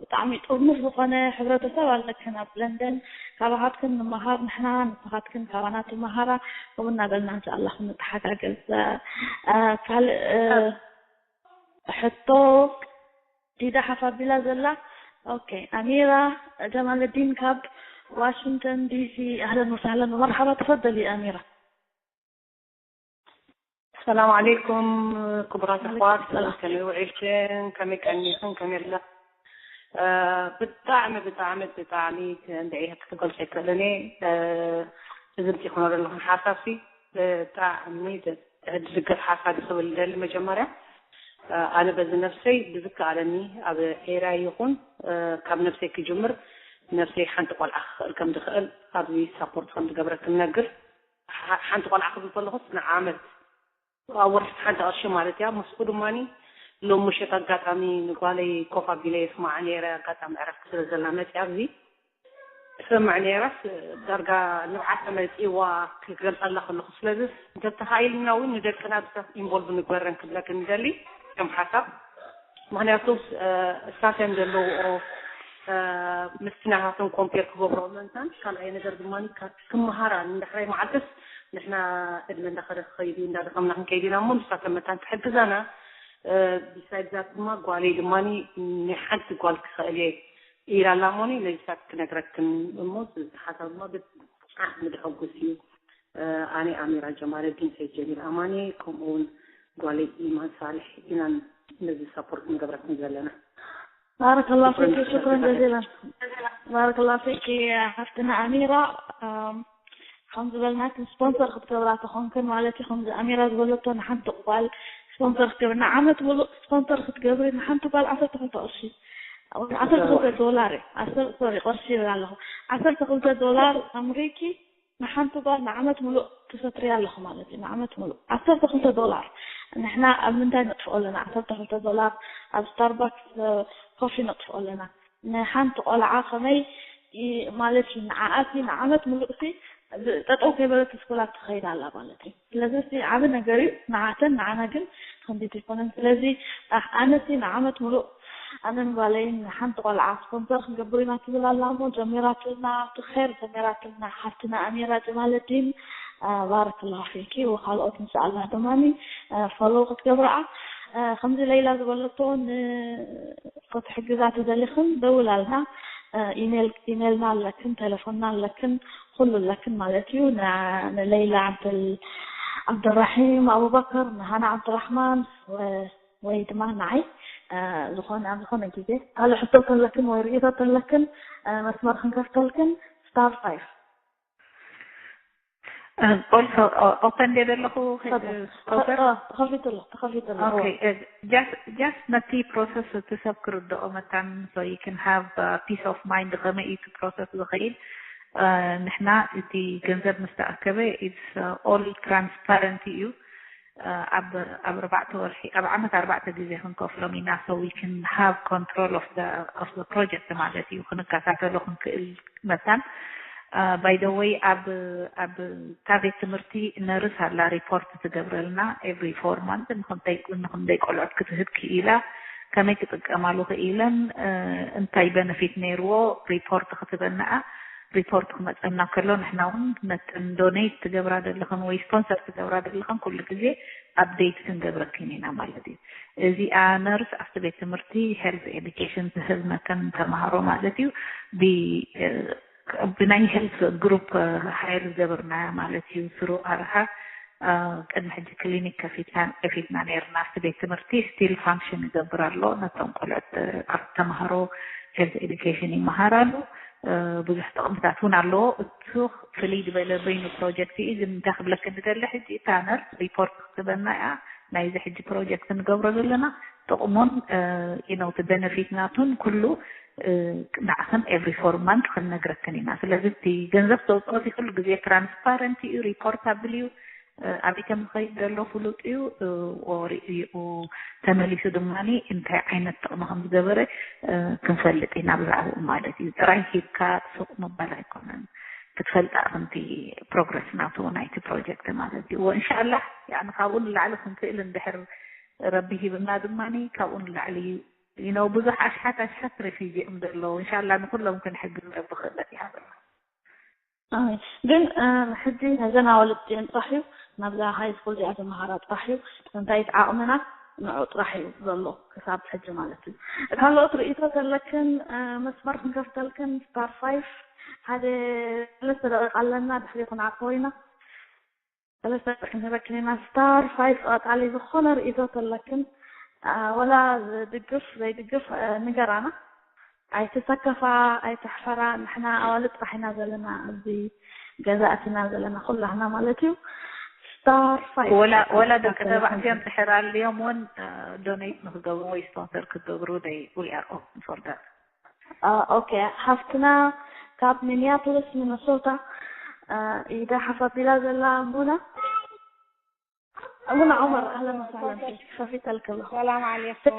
ብጣዕሚ ጥርኑፍ ዝኾነ ሕብረተሰብ ኣለክን ኣብ ለንደን። ካባኻትክን ንመሃር ንሕና ንስኻትክን ካባና ትመሃራ። ከምኡ እናበልና እንሻላ ክንተሓጋገዝ። ካልእ ሕቶ ዲዳ ሓፍ ኣቢላ ዘላ። ኦኬ ኣሚራ ጀማለዲን ካብ ዋሽንግተን ዲሲ። ኣህለን ወሳህለን ወመርሓባ። ተፈደሊ ኣሚራ። ሰላም ዓለይኩም ክቡራት ኣሕዋት፣ ከመይ ውዒልክን ከመይ ቀኒኽን ከመይ ኣላ? ብጣዕሚ ብጣዕሚ ብጣዕሚ እንድዒ ክትገልጾ ኣይክእልን እየ። ትዝምቲ ይኹኖ ዘለኹም ሓሳብሲ ብጣዕሚ ዝድገፍ ሓሳብ ክብል ደሊ መጀመርያ ኣነ በዚ ነፍሰይ ብዝከኣለኒ ኣብ ኤርያ ይኹን ካብ ነፍሰይ ክጅምር ነፍሰይ ሓንቲ ቆልዓ ክኽእል ከም ዝኽእል ኣብዚ ሳፖርት ከም ዝገብረ ክነግር ሓንቲ ቆልዓ ክብል ከለኹስ ንዓመት ኣብ ወርሒ ሓንቲ ቅርሺ ማለት እያ። ምስኡ ድማ ሎም ምሸት ኣጋጣሚ ንጓለይ ኮፍ ኣቢለ የስማዓ ነይረ። ኣጋጣሚ ዕረፍቲ ስለ ዘላ መፅያ ኣብዚ ትሰምዕ ነይራስ ዳርጋ ንብዓተ መፂእዋ ክገልፀላ ከለኹ ስለዚ እንተተኻኢልና እውን ንደቅና ብዛት ኢንቮልቭ ንግበረን ክብለክ ንደሊ ከም ሓሳብ ምክንያቱ እሳተን ዘለውኦ ምስቲ ናታቶም ኮምፔር ክገብርኦ ምእንታን ካልኣይ ነገር ድማ ክመሃራ ንዳሕራይ መዓልትስ ንሕና ዕድመ እንዳኸደ ክኸይድ እዩ እንዳደኸምና ክንከይድ ኢና እሞ ንሳተን መታን ክሕግዛና ቢሳይድ ዛት ድማ ጓለይ ድማ ናይ ሓንቲ ጓል ክኽእል እየ ኢላ ኣላ እሞኒ ነዚሳት ክነግረክን እሞ ሓሳብ ድማ ብጣዕሚ ድሐጉስ እዩ ኣነ ኣሚራ ጀማለዲን ሰይድ ጀሚል ኣማኒ ከምኡ እውን ጓለይ ኢማን ሳልሕ ኢና ነዚ ሳፖርት ንገብረክን ዘለና ባረከላ ፊኪ ሽክረን ጀዚላ ባረከላ ፊኪ ሓፍትና ኣሚራ ከም ዝበልናክን ስፖንሰር ክትገብራ ተኾንክን ማለት እዩ ከምዚ ኣሚራ ዝበለቶ ንሓንቲ ጓል ስፖንሰር ክትገብሪ ንዓመት ሙሉእ ስፖንሰር ክትገብሪ ንሓንቲ ጓል ዓሰርተ ክልተ ቅርሺ ዓሰርተ ክልተ ዶላር ሶሪ ቅርሺ ይብል ኣለኹ ዓሰርተ ክልተ ዶላር ኣምሪኪ ንሓንቲ ጓል ንዓመት ሙሉእ ትሰትርያ ኣለኹ ማለት እዩ ንዓመት ሙሉእ ዓሰርተ ክልተ ዶላር ንሕና ኣብ ምንታይ ነጥፍኦ ኣለና ዓሰርተ ክልተ ዶላር ኣብ ስታርባክስ ኮፊ ነጥፍኦ ኣለና ንሓንቲ ቆልዓ ከመይ ማለት እዩ ንዓኣሲ ንዓመት ሙሉእ ሲ ጠጠው ከይበለት ስኮላት ትኸይድ ኣላ ማለት እዩ ስለዚ ሲ ዓብ ነገር እዩ ንዓተን ንዓና ግን ከምዚ ዘይኮነን ስለዚ ኣነሲ ንዓመት ሙሉእ ኣነን ጓለይን ሓንቲ ቆልዓ ስፖንሰር ክንገብር ኢና ትብል ኣላ እሞ ጀሚራትልና ትኸር ጀሚራትልና ሓፍትና ኣሚራ ጀማለዲን ባረክላሁ ፊኪ ወካልኦት እንሻኣላህ ደማኒ ፎሎው ክትገብርኣ ከምዚ ለይላ ዝበለቶ ክትሕግዛ ተደሊኽን ደውላልና ኢሜልና ኣለክን ተለፎንና ኣለክን ኩሉ ኣለክን ማለት እዩ ንለይላ ዓብደል ዓብደራሒም ኣቡበከር ንሃና ዓብደራሕማን ወይ ድማ ንዓይ ዝኾነ ኣብ ዝኾነ ግዜ ካልእ ሕቶ ተለክን ወይ ርእቶ ተለክን መስመር ክንከፍተልክን ስታር ፋይፍ Also, open ደ ዘለኹ? ተኸፊቱ ኣሎ፣ ተኸፊቱ ኣሎ። Okay, just just ነቲ process እቲ ሰብ ክርድኦ መታን, so you can have peace of mind ከመይ እዩ እቲ process ዝኸይድ። ንሕና እቲ ገንዘብ ምስ ተኣከበ it's all transparent እዩ። ኣብ ኣብ ኣርባዕተ ወርሒ፣ ኣብ ዓመት ኣርባዕተ ግዜ ክንከፍሎም ኢና። So we can have control of the of the project ማለት እዩ፣ ክንከታተሎ ክንክእል መታን። By the way, ኣብ ኣብ እታ ቤት ትምህርቲ ነርስ ኣላ፣ ሪፖርት ትገብረልና every four month፣ ንክንደይ ንክንደይ ቆልዑት ክትህብ ክኢላ፣ ከመይ ክጥቀማሉ ክኢለን፣ እንታይ በነፊት ነይርዎ ሪፖርት ክትበናኣ። ሪፖርት ክመፀና ከሎ ንሕና እውን ነተን ዶኔት ትገብራ ዘለኽን ወይ ስፖንሰር ትገብራ ዘለኽን ኩሉ ግዜ ኣፕዴት ክንገብረክን ኢና ማለት እዩ። እዚኣ ነርስ ኣብቲ ቤት ትምህርቲ ሄልት ኤዱኬሽን ትህብ ነተን ተምሃሮ ማለት እዩ። ብ ብናይ ሄልት ግሩፕ ሃይር ዝገበርናያ ማለት እዩ። ስሩ ኣርሃ ቅድሚ ሕጂ ክሊኒክ ከፊትና ከፊትና ነርና። ኣብቲ ቤት ትምህርቲ ስቲል ፋንክሽን ይገብር ኣሎ። ነቶም ቆልዑት ኣብ ተምሃሮ ሄልት ኤዱኬሽን ይመሃራሉ። ብዙሕ ጥቕምታት እውን ኣለዎ። እሱ ፍልይ ዝበለ በይኑ ፕሮጀክት እዩ። ግን እንታይ ክብለክ ንደሊ፣ ሕጂ እታ ነርስ ሪፖርት ክትበና እያ። ናይዚ ሕጂ ፕሮጀክት ንገብሮ ዘለና ጥቕሙን ኢነውቲ ቤነፊት ናቱን ኩሉ ንዓኽን ኤቭሪ ፎር ማንት ክንነግረክን ኢና። ስለዚ እቲ ገንዘብ ተውፅኦ ኩሉ ግዜ ትራንስፓረንት እዩ፣ ሪፖርታብል እዩ። ኣበይ ከም ዝኸይድ ዘሎ ፍሉጥ እዩ። ወሪኡ ተመሊሱ ድማ እንታይ ዓይነት ጥቕሚ ከም ዝገበረ ክንፈልጥ ኢና ብዛዕባኡ ማለት እዩ። ጥራይ ሂብካ ሱቕ ምባል ኣይኮነን፣ ክትፈልጣ ከምቲ ፕሮግረስ ናቱ ናይቲ ፕሮጀክት ማለት እዩ። ወእንሻላህ ያኒ ካብኡ ንላዕሊ ክንክእል እንድሕር ረቢ ሂብና ድማ ካብኡ ንላዕሊ you know ብዙሕ ኣሽሓት ኣሽሓት ሬፊጂ እዮም ዘለዉ። እንሻላ ንኩሎም ክንሕግዝ ረቢ ክእለት ይሃበና። ኣሜን። ግን ሕጂ ነዘን ኣዋልድ እዚአን ጥራሕ እዩ፣ ናብዛ ሃይ ስኩል እዚኣ ዝመሃራ ጥራሕ እዩ፣ እንታይ ዓቕምና ንዑ ጥራሕ እዩ ዘሎ ክሳብ ሕጂ ማለት እዩ። ካልኦት ርእይቶ ዘለክን መስመር ክንከፍተልክን ስታር ፋይፍ ሓደ ሰለስተ ደቂቃ ኣለና፣ ድሕሪ ክንዓርፎ ኢና። ሰለስተ ደቂቃ ክንህበክን ኢና። ስታር ፋይፍ ቀጣሊ ዝኾነ ርእይቶ ተለክን ወላ ዝድግፍ ዘይድግፍ ንገራና። ኣይትሰከፋ ኣይትሕፈራ። ንሕና ኣዋልድ ጥራሕ ኢና ዘለና ኣብዚ ገዛ ኣቲና ዘለና ኩላህና ማለት እዩ። ስታር ፋይፍ ወላ ወላ ደቂ ተባዕትዮ እንድሕር ኣልዮም እውን ዶኔት ንክገብሩ ወይ ስፖንሰር ክገብሩ they we are open for that። ኦኬ ሓፍትና ካብ ሚኒያፖሊስ ሚነሶታ ኢዳ ሓፍ ኣቢላ ዘላ ሙና ሙና ዑመር ኣህለን ወሳህለን ፊክ ከፊተልክ ኣለኹ። ሰላም ዓለይኩም።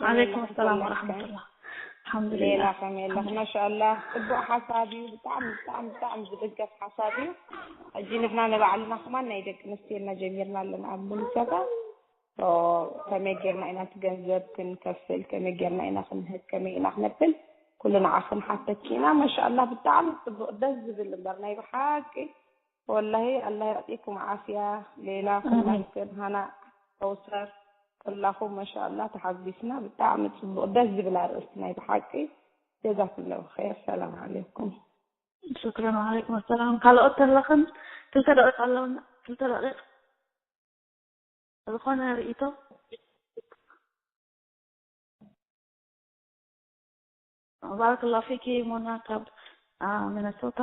ዓለይኩም ሰላም ወራህመቱላህ። ሌላ ከመይ ኣለኹ? ማሻኣላህ ጽቡቕ ሓሳብ እዩ። ብጣዕሚ ብጣዕሚ ብጣዕሚ ዝድገፍ ሓሳብ እዩ። ሕጂ ንሕና ንባዕልና ከማን ናይ ደቂ ኣንስትዮ ጀሚርና ኣለና ኣብ ሚኒሶታ። ከመይ ጌርና ኢና እቲ ገንዘብ ክንከፍል፣ ከመይ ጌርና ኢና ክንህብ፣ ከመይ ኢና ክነብል ኩሉ ንዓኽን ሓተኪ ኢና። ማሻኣላህ ብጣዕሚ ጽቡቕ ደስ ዝብል እምበር ናይ ብሓቂ ወላሂ ኣላህ የዕጢኩም ዓፍያ ሌላ ኩላክን ሃና ከውሰር ኩላኹም ማሻኣላህ ተሓጒስና። ብጣዕሚ ጽቡቕ ደስ ዝብል ኣርእስቲ ናይ ብሓቂ ጀዛኩም ላሁ ኸይር። ሰላም ዓለይኩም። ሽክረን ወዓለይኩም ኣሰላም። ካልኦት ተለኽን ክልተ ደቂቕ ኣለውና። ክልተ ደቂቕ ዝኾነ ርእይቶ ባረከላሁ ፊኪ ሞና ካብ ሚነሶታ።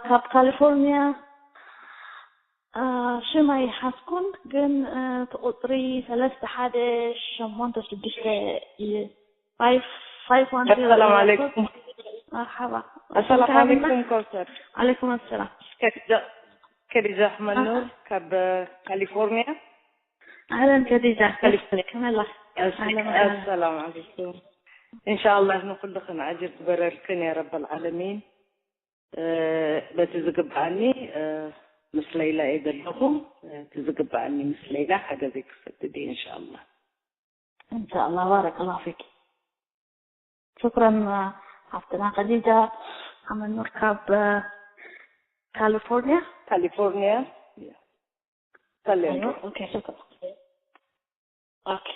ካብ ካሊፎርኒያ ሽም ኣይሓዝኩን ግን እቲ ቁፅሪ ሰለስተ ሓደ ሸሞንተ ሽዱሽተ እዩ። ሰላም ዓለይኩም። መርሓባ። ኣሰላም ዓለይኩም ከውሰር። ዓለይኩም ኣሰላም። ከዲጃ ኣሕመድ ኑር ካብ ካሊፎርኒያ። ኣህለን ከዲጃ ካሊፎርኒያ። ከመላ። ኣሰላም ዓለይኩም። እንሻኣላህ ንኩልኽን ኣጅር ትበረልክን ያ ረበል ዓለሚን። በቲ ዝግባኣኒ ምስ ለይላ እየ ዘለኹ። እቲ ዝግባኣኒ ምስ ለይላ ሓገዘይ ክሰድድ እየ እንሻኣላህ። እንሻኣላህ ባረከላሁ ፊክ። ሽክረን ሓፍትና ከዲጃ ሓመድ ኑር ካብ ካሊፎርኒያ። ካሊፎርኒያ። ኦኬ ሽክረን። ኦኬ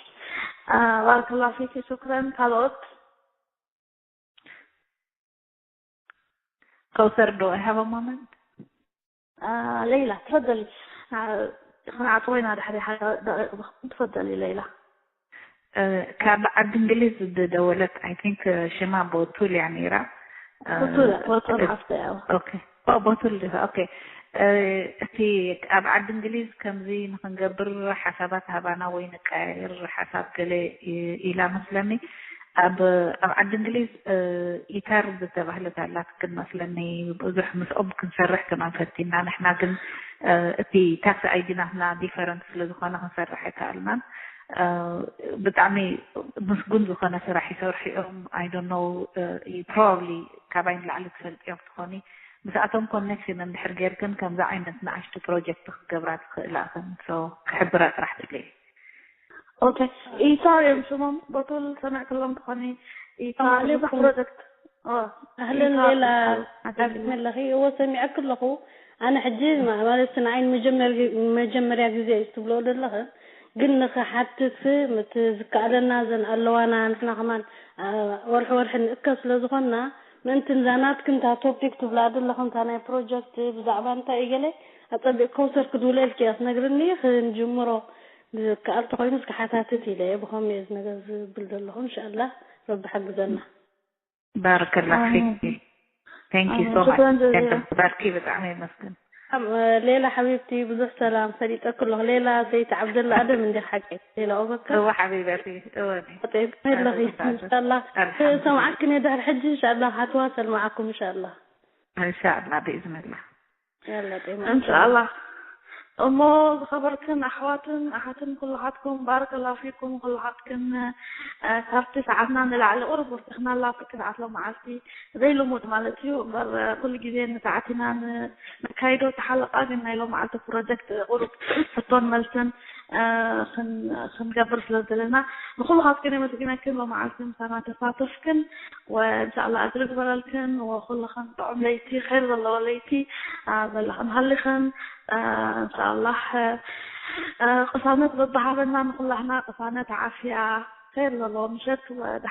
ባረከላሁ ፊክ ሽክረን። ካልኦት ከውሰር ዶ I have a moment? ሌላ ትፈደሊ ክንዓፅዎ ኢና ድሕሪ ሓደ ደቂቕ ትፈደሊ ሌላ። ካብ ዓዲ እንግሊዝ ዝደወለት I think ሽማ ቦቱል እያ ነይራ። እ፣ በቱል በቱል ሓፍተይ፣ ኣዎ። ኦኬ። ኦ፣ በቱል ዲኻ? ኦኬ። እ፣ እቲ ኣብ ዓዲ እንግሊዝ ከምዚ ንኽንገብር ሓሳባት ሃባና ወይ ንቀያየር ሓሳብ ገለ ኢ-፣ ኢላ መስለኒ። ኣብ ኣብ ዓዲ እንግሊዝ እ፣ ኢታር ዝተባህለት ኣላትክን መስለኒ። ብዙሕ ምስኦም ክንሰርሕ ከማን ፈቲና። ንሕና ግን እ፣ እቲ ታክስ ኣይዲ ናትና ዲፈረንት ስለ ዝኾነ ክንሰርሕ ኣይከኣልናን። እ፣ ብጣዕሚ ምስጉን ዝኾነ ስራሕ ይሰርሑ እዮም። I don't know, እ፣ probably ካባይ ንላዕሊ ትፈልጥዮ ክትኾኒ። ምስኣቶም ኮኔክሽን እንድሕር ጌርክን ከምዚ ዓይነት ንኣሽቱ ፕሮጀክት ክገብራ ትኽእላ እኽን። So ክሕብራ ጥራሕ ደልየ። ኦኬ። ኢታር እዮም ሽሞም። በቱል ሰሚዕክሎም ትኾኒ። ኢታር ብዙሕ ኣማዕሊኹም። ፕሮጀክት። ኦ፣ ኣህለን ኢታር ሌላ ይበሃል። ሓቢብኒ ኣለኺ። እዎ ሰሚዐኪ ኣለኹ። ኣነ ሕጂ ማ- ማለት ንዓይ ንመጀመር- መጀመርያ ግዜ እዩ ትብልኦ ዘለኽን፣ ግን ንኽሓትት ምት ዝከኣለና ዘን ኣለዋና ንሕና ከማን ኣ፣ ወርሒ ወርሒ ንእከብ ስለ ዝኾንና ምእንቲ እዛ ናትክን እታ ቶፒክ ትብላ ዘለኽን እታ ናይ ፕሮጀክት ብዛዕባ እንታይ እዩ ገለ ኣጸቢቕ ከውሰር ክድውለልኪ እያ ትነግርኒ። ክንጅምሮ ዝከኣል ተኾይኑ እስኪ ሓታትት ኢለ እየ። ብኸምኡ እየ እዚ ነገር ዝብል ዘለኹ። እንሻላ ረቢ ሓግዘና። ባረከላ ፊኪ። Thank you so much. ሽክረን ጀዚላ። ባርኪ፣ ብጣዕሚ የመስግን። ሌላ ሓቢብቲ ብዙሕ ሰላም ፈሊጠኪ ኣለኹ። ሌላ ሰይቲ ዓብደላ ኣደም እንዲ ሓቂ ሌላ ኦበከር እወ ሓቢበቲ፣ እወ። ከመይ ኣለኺ? እንሻላ ኣልሓምዱሊላህ። ሰምዓክን እየ ድሕሪ ሕጂ እንሻላ ሃትዋ ሰልማዓኩም እንሻላ። እንሻላ ብኢዝንላ። ያላ ጤማ እንሻላ። እሞ ዝኸበርክን ኣሕዋትን ኣሓትን ኩልኻትኩም ባረከላ ፊኩም ኩልኻትክን እ፣ ካብቲ ሰዓትና ንላዕሊ ቁሩብ ወሲኽናላ ፍቅድ ኣትሎ መዓልቲ ዘይልሙድ ማለት እዩ እምበር እ፣ ኩሉ ግዜ ንሰዓት ኢና ን- ነካይዶ ተሓለቃ ግን ናይ ሎመዓልቲ ፕሮጀክት ቁሩብ ሕቶን መልስን እ፣ ክን- ክንገብር ስለ ዘለና ንኩልኻትክን የመስግነክን ሎመዓልቲ ምሳና ተሳተፍክን ወእንሻላ ኣጅሪ ግበረልክን ወኩልኽን ጥዑም ለይቲ ኸይር ዘለዎ ለይቲ እ፣ ዘለኽን ሃሊኽን እ፣ እንሻላ እ፣ ቅሳነት በብሃበና ንኩላህና ቅሳነት ዓፍያ ኸይር ዘለዎ ምሸት ወደ